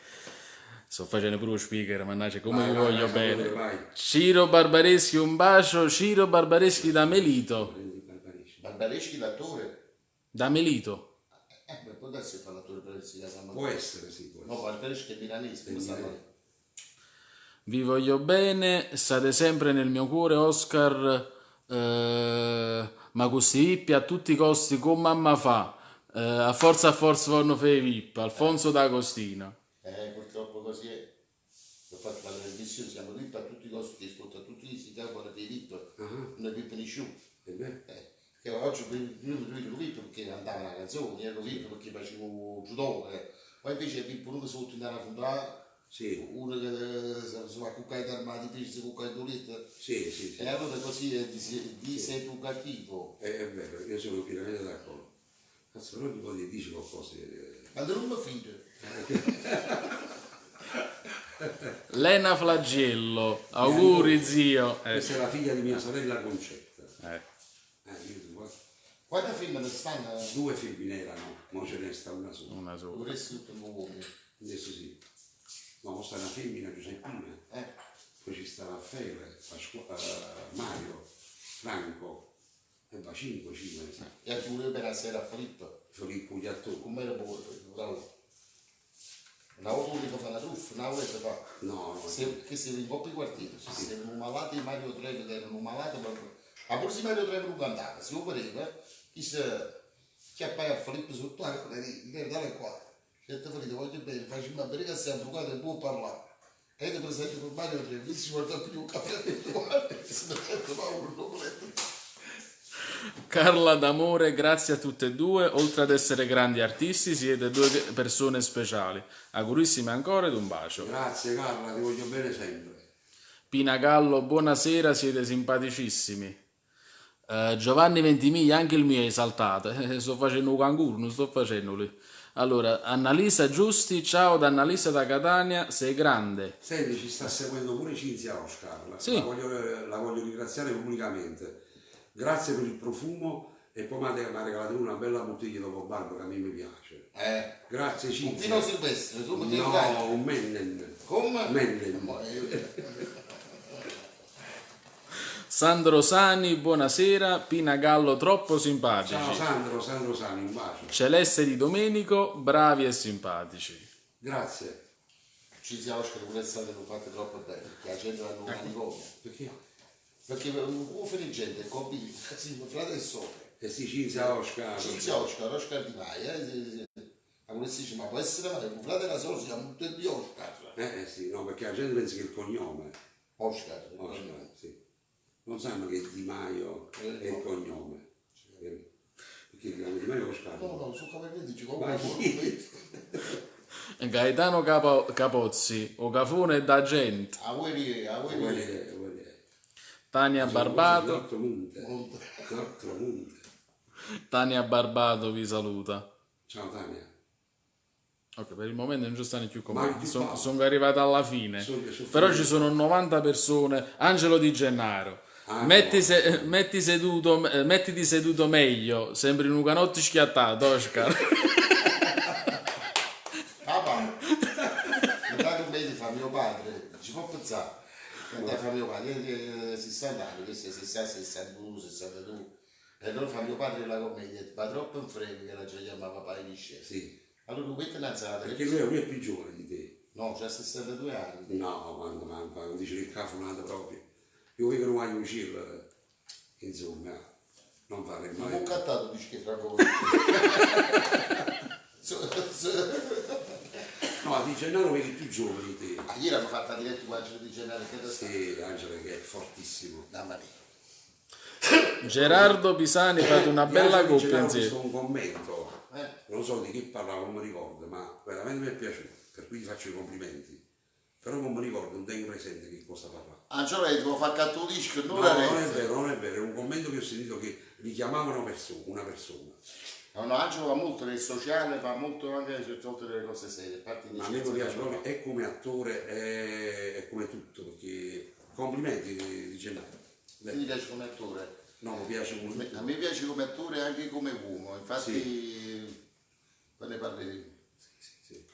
Sto facendo pure lo speaker, mannaggia, come Vai, vi vai, voglio vai, bene. vai. Ciro Barbareschi, un bacio, Ciro Barbareschi da Melito. Prendi Barbareschi. Barbareschi l'attore? Da Melito. Beh, può darsi che fa l'attore per il San Può essere, sì, può No, essere. Barbareschi è milanese, come sta male. Vi voglio bene, state sempre nel mio cuore, Oscar. Ma questi VIP a tutti i costi, con mamma fa. A forza a forza vanno fare i VIP. Alfonso D'Agostino. Purtroppo così è. Ho fatto la trasmissione, siamo VIP a tutti i costi, ascolta tutti i siti, vanno fare i VIP. Non è VIP nessuno. E beh, Perché oggi io mi vedo Pippo perché cantava una canzone, io ero Pippo perché facevo judo, poi invece Pippo uno che si butta in una fontana, Sì. uno che si va a cuccare armati, invece si cucca in letto. Sì, sì, sì. E allora così è diseducativo. È vero, io sono pienamente d'accordo. Cazzo, però ti voglio dire qualcosa. Ma non mi fido. Lena Flagello, auguri zio. Questa è la figlia di mia sorella Concetta. Io dico, Quante femmine stanno? Due femmine erano, ma ce ne sta una sola. Una sola. Dovresti tutte uomini. Adesso sì. Ma mo sta una femmina, Giuseppina. Poi ci sta Raffaele, Mario, Franco, e va 5, 5, ne sa. E a chi per la sera a Filippo. Filippo Iattone. Come era buono, bravo. Una volta uno fa una truffa, una volta fa. No, no. Se, che si in quartiere, se sì. Un malato di Mario Trevi, che era un malato, ma pure se Mario Trevi non cantava, se lo pareva, chi si chiappava a Filippo sotto la era tale qua. Certo Filippo, voglio bene, facciamo bene che siamo brucati e può parlare. E io presente con Mario Trevi, si guarda più un caffè e si mette paura, non volete. Carla D'Amore, grazie a tutte e due, oltre ad essere grandi artisti siete due persone speciali, augurissime ancora ed un bacio. Grazie Carla, ti voglio bene sempre. Pina Gallo, buonasera, siete simpaticissimi. Giovanni Ventimiglia, anche il mio è esaltato, sto facendo un canguro, non sto facendo lui. Allora, Annalisa Giusti, ciao da Annalisa da Catania, sei grande. Senti, ci sta seguendo pure Cinzia Oscar, sì. La voglio ringraziare pubblicamente. Grazie per il profumo e poi mi ha regalato una bella bottiglia dopo barba che a me mi piace. Grazie Cinzia. Un Pino Silvestre, tu mi No, un Mennen. Come? Mennen. Sandro Sani, buonasera. Pina Gallo, troppo simpatici. Ciao Sandro, Sandro Sani, un bacio. Celeste Di Domenico, bravi e simpatici. Grazie. Cinzia Oscar pure estate l'ho fatta troppo bene, perché la gente l'hanno manicomio. Perché? Perché un uomo di gente è convinto, sì, frate e sorella. E sì, Cinzia Oscar. Cinzia Oscar, Oscar Di Maio, ma come si dice, ma può essere mai, un frate e la sorella si chiama tutti e due Oscar. Sì, no, perché la gente pensa che il cognome. Oscar, Oscar, sì. Non sanno che Di Maio è il cognome. Perché chiamano Di Maio Oscar? No, no, su come dici, comunque. Gaetano Capozzi, o Cafone da gente. A voi, a voi. Tania Barbato. Tania Barbato vi saluta. Ciao Tania. Ok, per il momento non ci stanno più commenti. Sono arrivato alla fine. Però ci sono 90 persone. Angelo Di Gennaro. Mettiti seduto meglio. Sembri un canotto schiattato, Oscar. Papà, mi fa mio padre, ci può pensare. Fa mio padre, 60 anni, questo è 60, 61, 62. E allora fa mio padre la commedia, va troppo in frega che la già chiama papà di scena. Sì. Allora lui è una Perché lui è più giovane di te. No, c'ha 62 anni. No, quando dice il cafonato proprio. Io vedo che non voglio uscire, insomma, non fare mai. Non ho cantato di che Franco. No, Di Gennaro vedi più giovane di te. Ah, ieri hanno fatto la diretta con Angelo Di Gennaro. Che sì, Angelo che è fortissimo. Mamma mia. Gerardo Pisani, fate una bella coppia insieme. Ho visto un commento, non so di chi parlava, non mi ricordo, ma veramente mi è piaciuto, per cui gli faccio i complimenti. Però non mi ricordo, non tengo presente che cosa parlava. Angelo, ti devo fare catto disco, non no, non è vero, non è vero, è un commento che ho sentito che richiamavano una persona. No, no, Angelo va molto nel sociale, va molto anche certe volte nelle cose serie. Ma a me mi piace proprio, è come attore, è come tutto, perché complimenti di Gennaro. Ti piace come attore? No, mi piace come attore. A me piace come attore anche come uomo, infatti sì. Poi ne parleremo. Sì, sì, sì.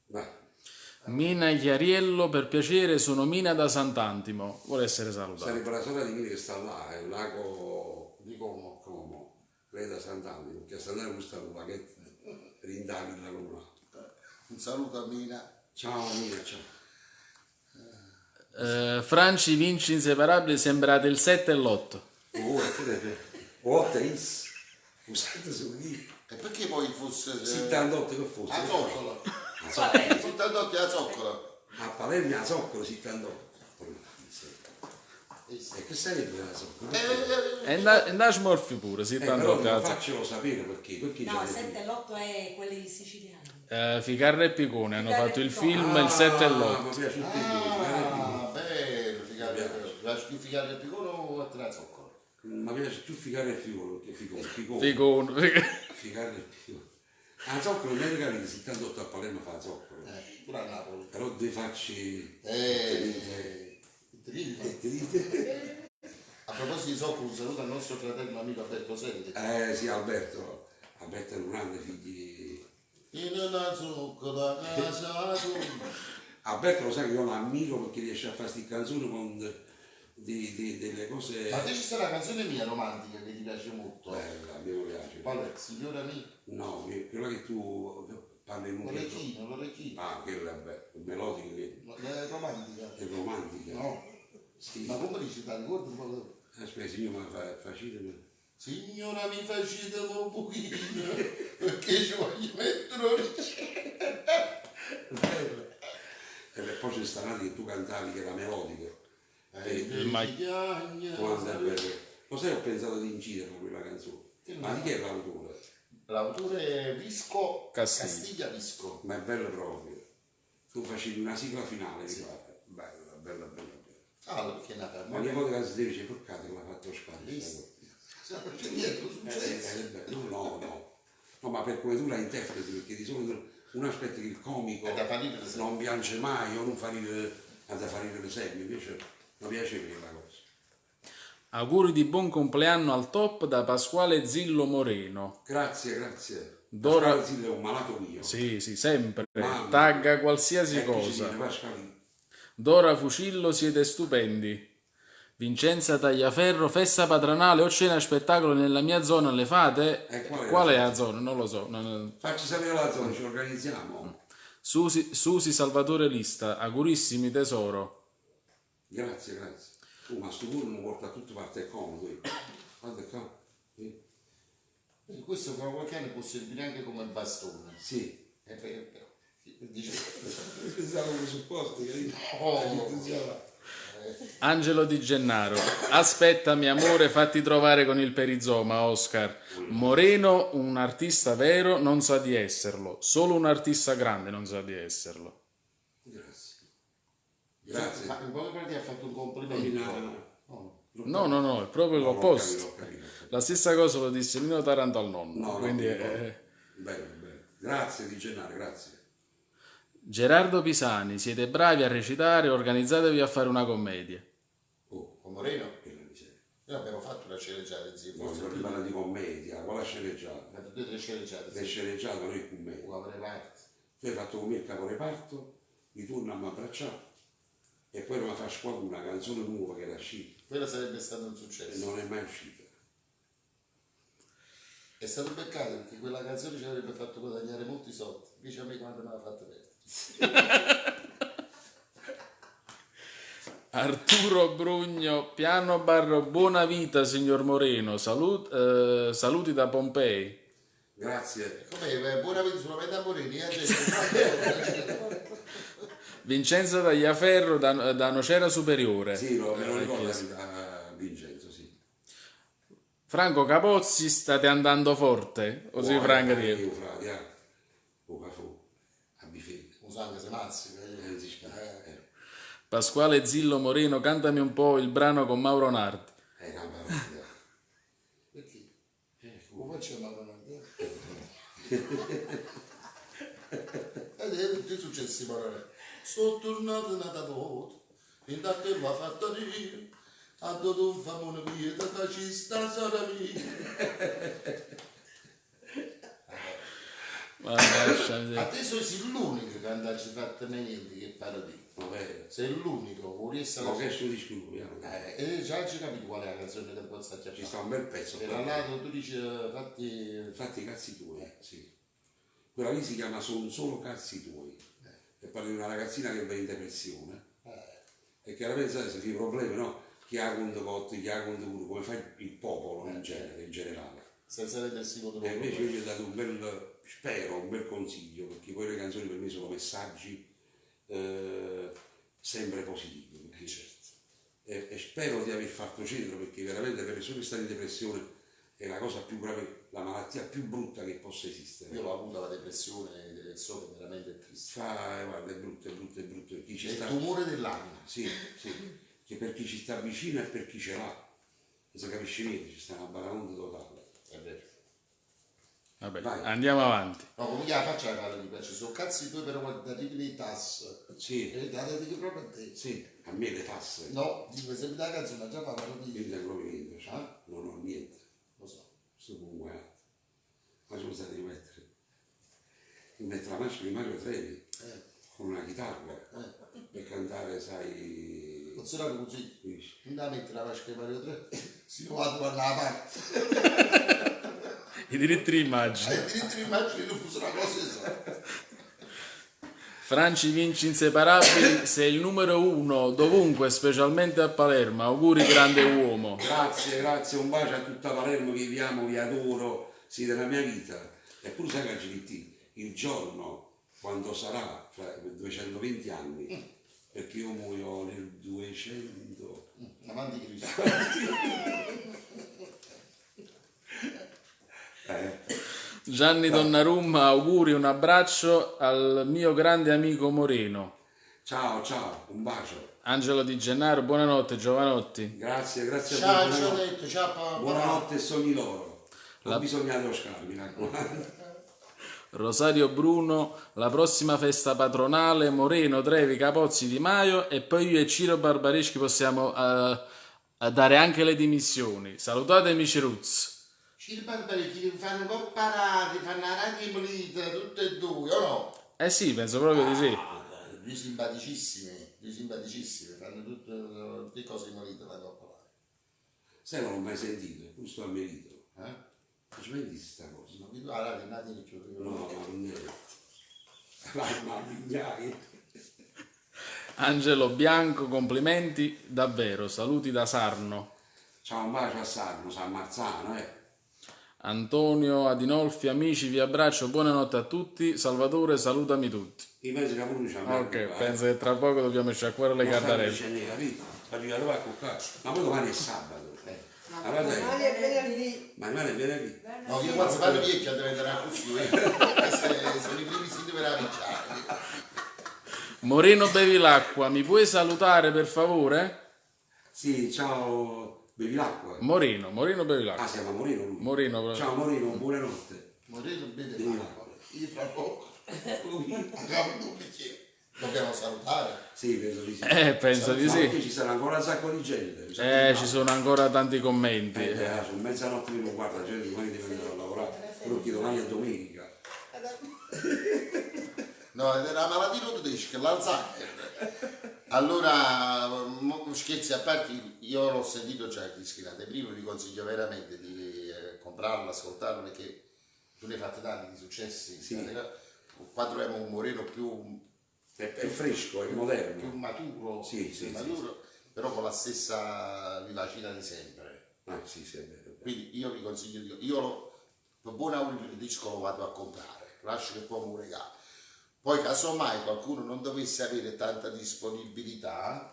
Vai. Mina Chiariello, per piacere, sono Mina da Sant'Antimo, vuole essere salutata. Sarebbe la sorella di Mina che sta là, è il lago di Como. Como. Lei da Sant'Antimo, perché a Sant'Antimo sta un laghetto rindaghi della comunale. Un saluto a Mina. Ciao Mina, ciao. Franci Vinci inseparabili, sembrate il 7 e l'8. Oh, 8 e is. Usate su lì. E perché poi fosse 78 che fosse? A zoccola. 78 è a zoccola. A Palermo a zoccola 78. E che sarebbe la zoccola? E da smorfi pure, sì, tanto Però cazzo. faccelo sapere perché, perché No, c'è il 7 e l'8 è quelli siciliani. Ficarra e Picone hanno Ficarra e fatto il Picone. film Il 7 e Ah, l'8. mi piace tutti e due, Ficarra e Picone. Ah, bello, Ficarra e Picone. Piace più Ficarra e Picone o a te la zoccola? Mi piace più Ficarra e Picone perché Picone, Picone. Picone. Ficarra e Picone. La zoccola non è capito, 78 a Palermo fa la zoccola. Pure a Napoli. Però due facce... Trilla. E ti dite? A proposito di zoccola, un saluto al nostro fratello amico Alberto Selli. Eh sì, Alberto. Alberto è un grande figlio. In una zoccola casa tua. Alberto lo sai che io lo ammiro perché riesce a fare queste canzoni con delle cose... Ma te ci sta una canzone mia romantica che ti piace molto. Bella, a me mi piace. Qual è? Signora mia. No, quella che tu parli in un L'orecchino, l'orecchino. Ah, quella è bella, melodica che Ma È romantica. è romantica. No. Sì. Ma come dici, ti ricordi un po'? Aspetta, signor, ma facile. Signora mi facete un pochino perché ci voglio mettere l'orecchino. Bella. E beh, poi c'è sta un'altra che tu cantavi che era melodica. E Ma- quando è bello. Lo sai, ho pensato di inciderla quella canzone. Ma di chi è l'autore? L'autore è Visco Castiglia. Castiglia Visco. Ma è bello proprio. Tu facevi una sigla finale, mi pare. Bella, bella, bella, bella. Ah, perché è nata a Ma ogni volta che si dice, peccato che l'ha fatto sparire. Non c'è niente, non successo. No, no, no. No, ma per come tu la interpreti, perché di solito uno aspetta che il comico È da far ridere sempre. non piange mai o non fa ridere, è da far ridere sempre, invece mi piace quella cosa. Auguri di buon compleanno al top da Pasquale Zillo Moreno. Grazie, grazie. Dora- Pasquale Zillo è un malato mio. Sì, sì, sempre. Mamma. Tagga qualsiasi Ecco, ci cosa. dice, Pasquale, Dora Fucillo, siete stupendi. Vincenza Tagliaferro, festa patronale o cena spettacolo nella mia zona, le fate? Eh, qual è Qual la è la zona? Non lo so. Non- Facci sapere la zona, ci organizziamo. Susi Salvatore Lista, augurissimi tesoro. Grazie, grazie. Oh, ma sto culo mi porta a tutte parti, è comodo. eh. Guarda qua. Sì. E Questo fra qualche anno può servire anche come bastone. Sì. Dice, Pensavo come supposto, capito? Oh. Angelo Di Gennaro, aspettami amore, fatti trovare con il perizoma, Oscar. Moreno, un artista vero, non sa di esserlo. Solo un artista grande non sa di esserlo. Grazie. Grazie. Ma in poche parole ti ha fatto un complimento. No, No, no, no, è proprio no, l'ho l'opposto. capito, l'ho capito. La stessa cosa lo disse Nino Taranto al nonno. No, no, quindi, mi ricordo. Bello, bello. Grazie Di Gennaro, grazie. Gerardo Pisani, siete bravi a recitare, organizzatevi a fare una commedia. Oh, Con Moreno? che la miseria. Noi abbiamo fatto una sceneggiata, zio. No, Forse non più. parla di commedia, quale sceneggiata? Ma tutte e tre sceneggiate, Le sì. sceneggiate non è commedia. Una reparto. Tu hai fatto con me il caporeparto, mi torna a mi abbracciare e poi mi fa squadra una canzone nuova che era uscita Quella sarebbe stato un e successo. non è mai uscita. È stato un peccato perché quella canzone ci avrebbe fatto guadagnare molti soldi. Invece a me quando me l'ha fatta perdere. Arturo Brugno, piano barro, buona vita signor Moreno, saluti da Pompei. Grazie. Com'è? Buona vita solamente a Moreno. eh, Vincenzo Tagliaferro da Nocera Superiore. Sì, me lo ricordo a Vincenzo, sì. Franco Capozzi, state andando forte. Così Oh, Franco eh, dire. Io, frate, eh. Oh, cafò, abbi fede. Un sangue se mazzi. Non si scherza, eh. Pasquale Zillo Moreno, cantami un po' il brano con Mauro Nardi. Campanotti, Perché? Come facciamo a Leonardo? Ed è tutti successi parole. Sono tornato nata volta, in da che l'ha fatta io, a dove tu famone mia, te facci sta sola mia. Mannaggia miseria. A te sei l'unico che non ci fatto niente che parodia. Vabbè, Sei l'unico, vorresti ma che sto disco nuovo, già ci capito qual è la canzone che posso Ci acchiappare. sta un bel pezzo. Era nato, tu dici, fatti... Fatti i cazzi tuoi, sì. Quella lì si chiama Son solo cazzi tuoi. E parla di una ragazzina che va in depressione. E chiaramente sai, se ti problemi, no? Chi ha conto cotto, chi ha conto crudo, come fa il popolo in genere, in generale. Senza rendersi conto E invece io gli ho dato un bel, spero, un bel consiglio, perché poi le canzoni per me sono messaggi sempre positivi. Perché E spero di aver fatto centro perché veramente le persone che stanno in depressione è la cosa più grave, la malattia più brutta che possa esistere. Io l'ho avuta la depressione e so che veramente è triste. Fa, guarda, è brutto, è brutto, è brutto. Per chi ci È il sta, tumore dell'anima. sì, sì, che per chi ci sta vicino e per chi ce l'ha. Non si capisce niente, ci sta una baraonda totale. È vero. Vabbè, Vai. andiamo avanti. No, comunque la faccia la parla mi piace, sono cazzi tuoi però guarda le tasse. Sì, E la dedico proprio a te. sì, a me le tasse. No, dico sempre la canzone, già fa parodia. Io non tengo niente, cioè, Ah? non ho niente. Lo so. Sto comunque. Ma ci sono di mettere. Mi metto la maschera di Mario Trevi con una chitarra per cantare, sai. Non sarà così. Dici, Non da mettere la vasca di Mario 3, si lo vado dalla parte. I diritti di immagine. Ai diritti di immagine non fosse una cosa esatta. Franci Vinci inseparabili, sei il numero uno dovunque, specialmente a Palermo. Auguri grande uomo. Grazie, grazie, un bacio a tutta Palermo che vi amo, vi adoro, siete la mia vita. Eppure sai che GDT, il giorno quando sarà fra 220 anni, perché io muoio nel 200. Avanti Cristo. Gianni Donnarumma, auguri, un abbraccio al mio grande amico Moreno. Ciao, ciao, un bacio. Angelo Di Gennaro, buonanotte Giovanotti. Grazie, grazie a Ciao, voi. ci ho Buonanotte, detto, ciao papà. buonanotte e sogni d'oro. Ho bisogno di Oscar, mi raccomando. Rosario Bruno, la prossima festa patronale, Moreno, Trevi, Capozzi, Di Maio e poi io e Ciro Barbareschi possiamo dare anche le dimissioni. Salutatemi Ciruz. Ciro Barbareschi fanno comparati, fanno la radio pulita, tutte e due, o no? Eh sì, penso proprio di sì. Ah, due simpaticissimi, due simpaticissimi, fanno tutte, tutte cose in vita, vanno a parlare. Sai, non l'ho mai sentito, giusto a merito. Eh? Ma ci mai sta cosa? Non mi la radio, non ti No, ma non è. Vai, ma migliaia. Angelo Bianco, complimenti davvero, saluti da Sarno. Ciao, un bacio a Sarno, San Marzano, eh. Antonio Adinolfi, amici, vi abbraccio, buonanotte a tutti. Salvatore, salutami tutti. Io penso che pure ci Ok, penso che tra poco dobbiamo sciacquare le cartarelle. capito? Ma ci va a cuccare. Ma poi domani è sabato. Allora dai, Domani è venerdì. ma domani è venerdì. No, io quando si fanno vecchio devo andare così, eh. Sono i primi sintomi della vecchiaia. Moreno bevi l'acqua, mi puoi salutare per favore? Sì, ciao, bevi l'acqua. Moreno, Moreno bevi l'acqua. Ah, si chiama Moreno lui. Moreno, proprio. Ciao Moreno, buonanotte. Moreno beve l'acqua, io fra poco. Abbiamo un bicchiere. Dobbiamo salutare. Sì, penso di sì. Penso di Ma sì. perché ci sarà ancora un sacco di gente. un sacco di Ci sono ancora tanti commenti. Sono mezzanotte meno quarto, la gente domani deve andare a lavorare, perché domani è domenica. No, è una malattia tedesca, l'Alzheimer. Allora, scherzi a parte, io l'ho sentito già il disco in anteprima, vi consiglio veramente di comprarlo, ascoltarlo, perché tu ne hai fatte tanti di successi. Sì. Qua troviamo un Moreno più, È fresco, è moderno. più maturo, Sì, più sì, sì, maturo, però con la stessa vivacità di sempre. Ah, sì, sì, è vero. è vero. Quindi io vi consiglio di... Io lo, per buon augurio il disco lo vado a comprare, lascio che poi mi regalo. Poi casomai qualcuno non dovesse avere tanta disponibilità,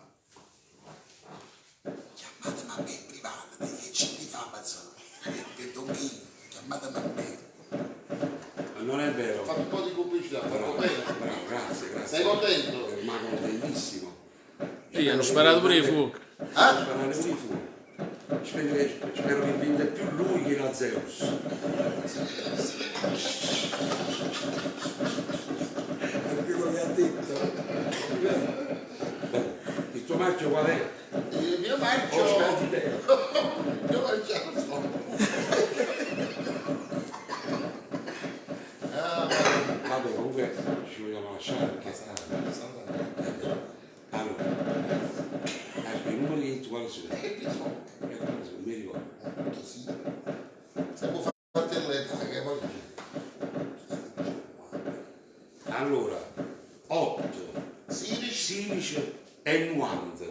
chiamatemi a me in privato, perché ci mi fa ammazzare, per Don Chino, chiamatemi a me. Ma non è vero. Fammi un po' di pubblicità, Bravo, fatto bene. bravo, grazie, grazie. Sei contento? Ma contentissimo. Sì, hanno sparato pure i fuochi. Eh? Sparare pure i fuochi. Spero che vinca più lui che la Zeus. È quello che ha detto. Il tuo marchio qual è? Il mio marchio... Oscar Di Leo. Il mio marchio lo so. Ah, Vabbè, comunque ci vogliamo lasciare perché sta. Allora, ecco, i numeri che tu quali sono? Che sono? Eh, quali sono? Mi ricordo. Sì. Siamo fatti l'età che poi... Allora, 8, 16 16 e 90.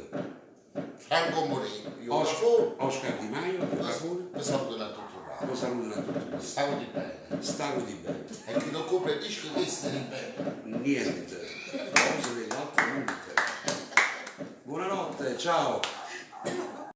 Franco Moreno, io Oscar, Oscar Di Maio, per favore. Vi saluto da tutto qua. Lo saluto da tutti. Stavo di bene. Stavo di bene. E chi non compra il disco questo è di bene. Niente. Cose dell'altro mondo. Buonanotte, ciao.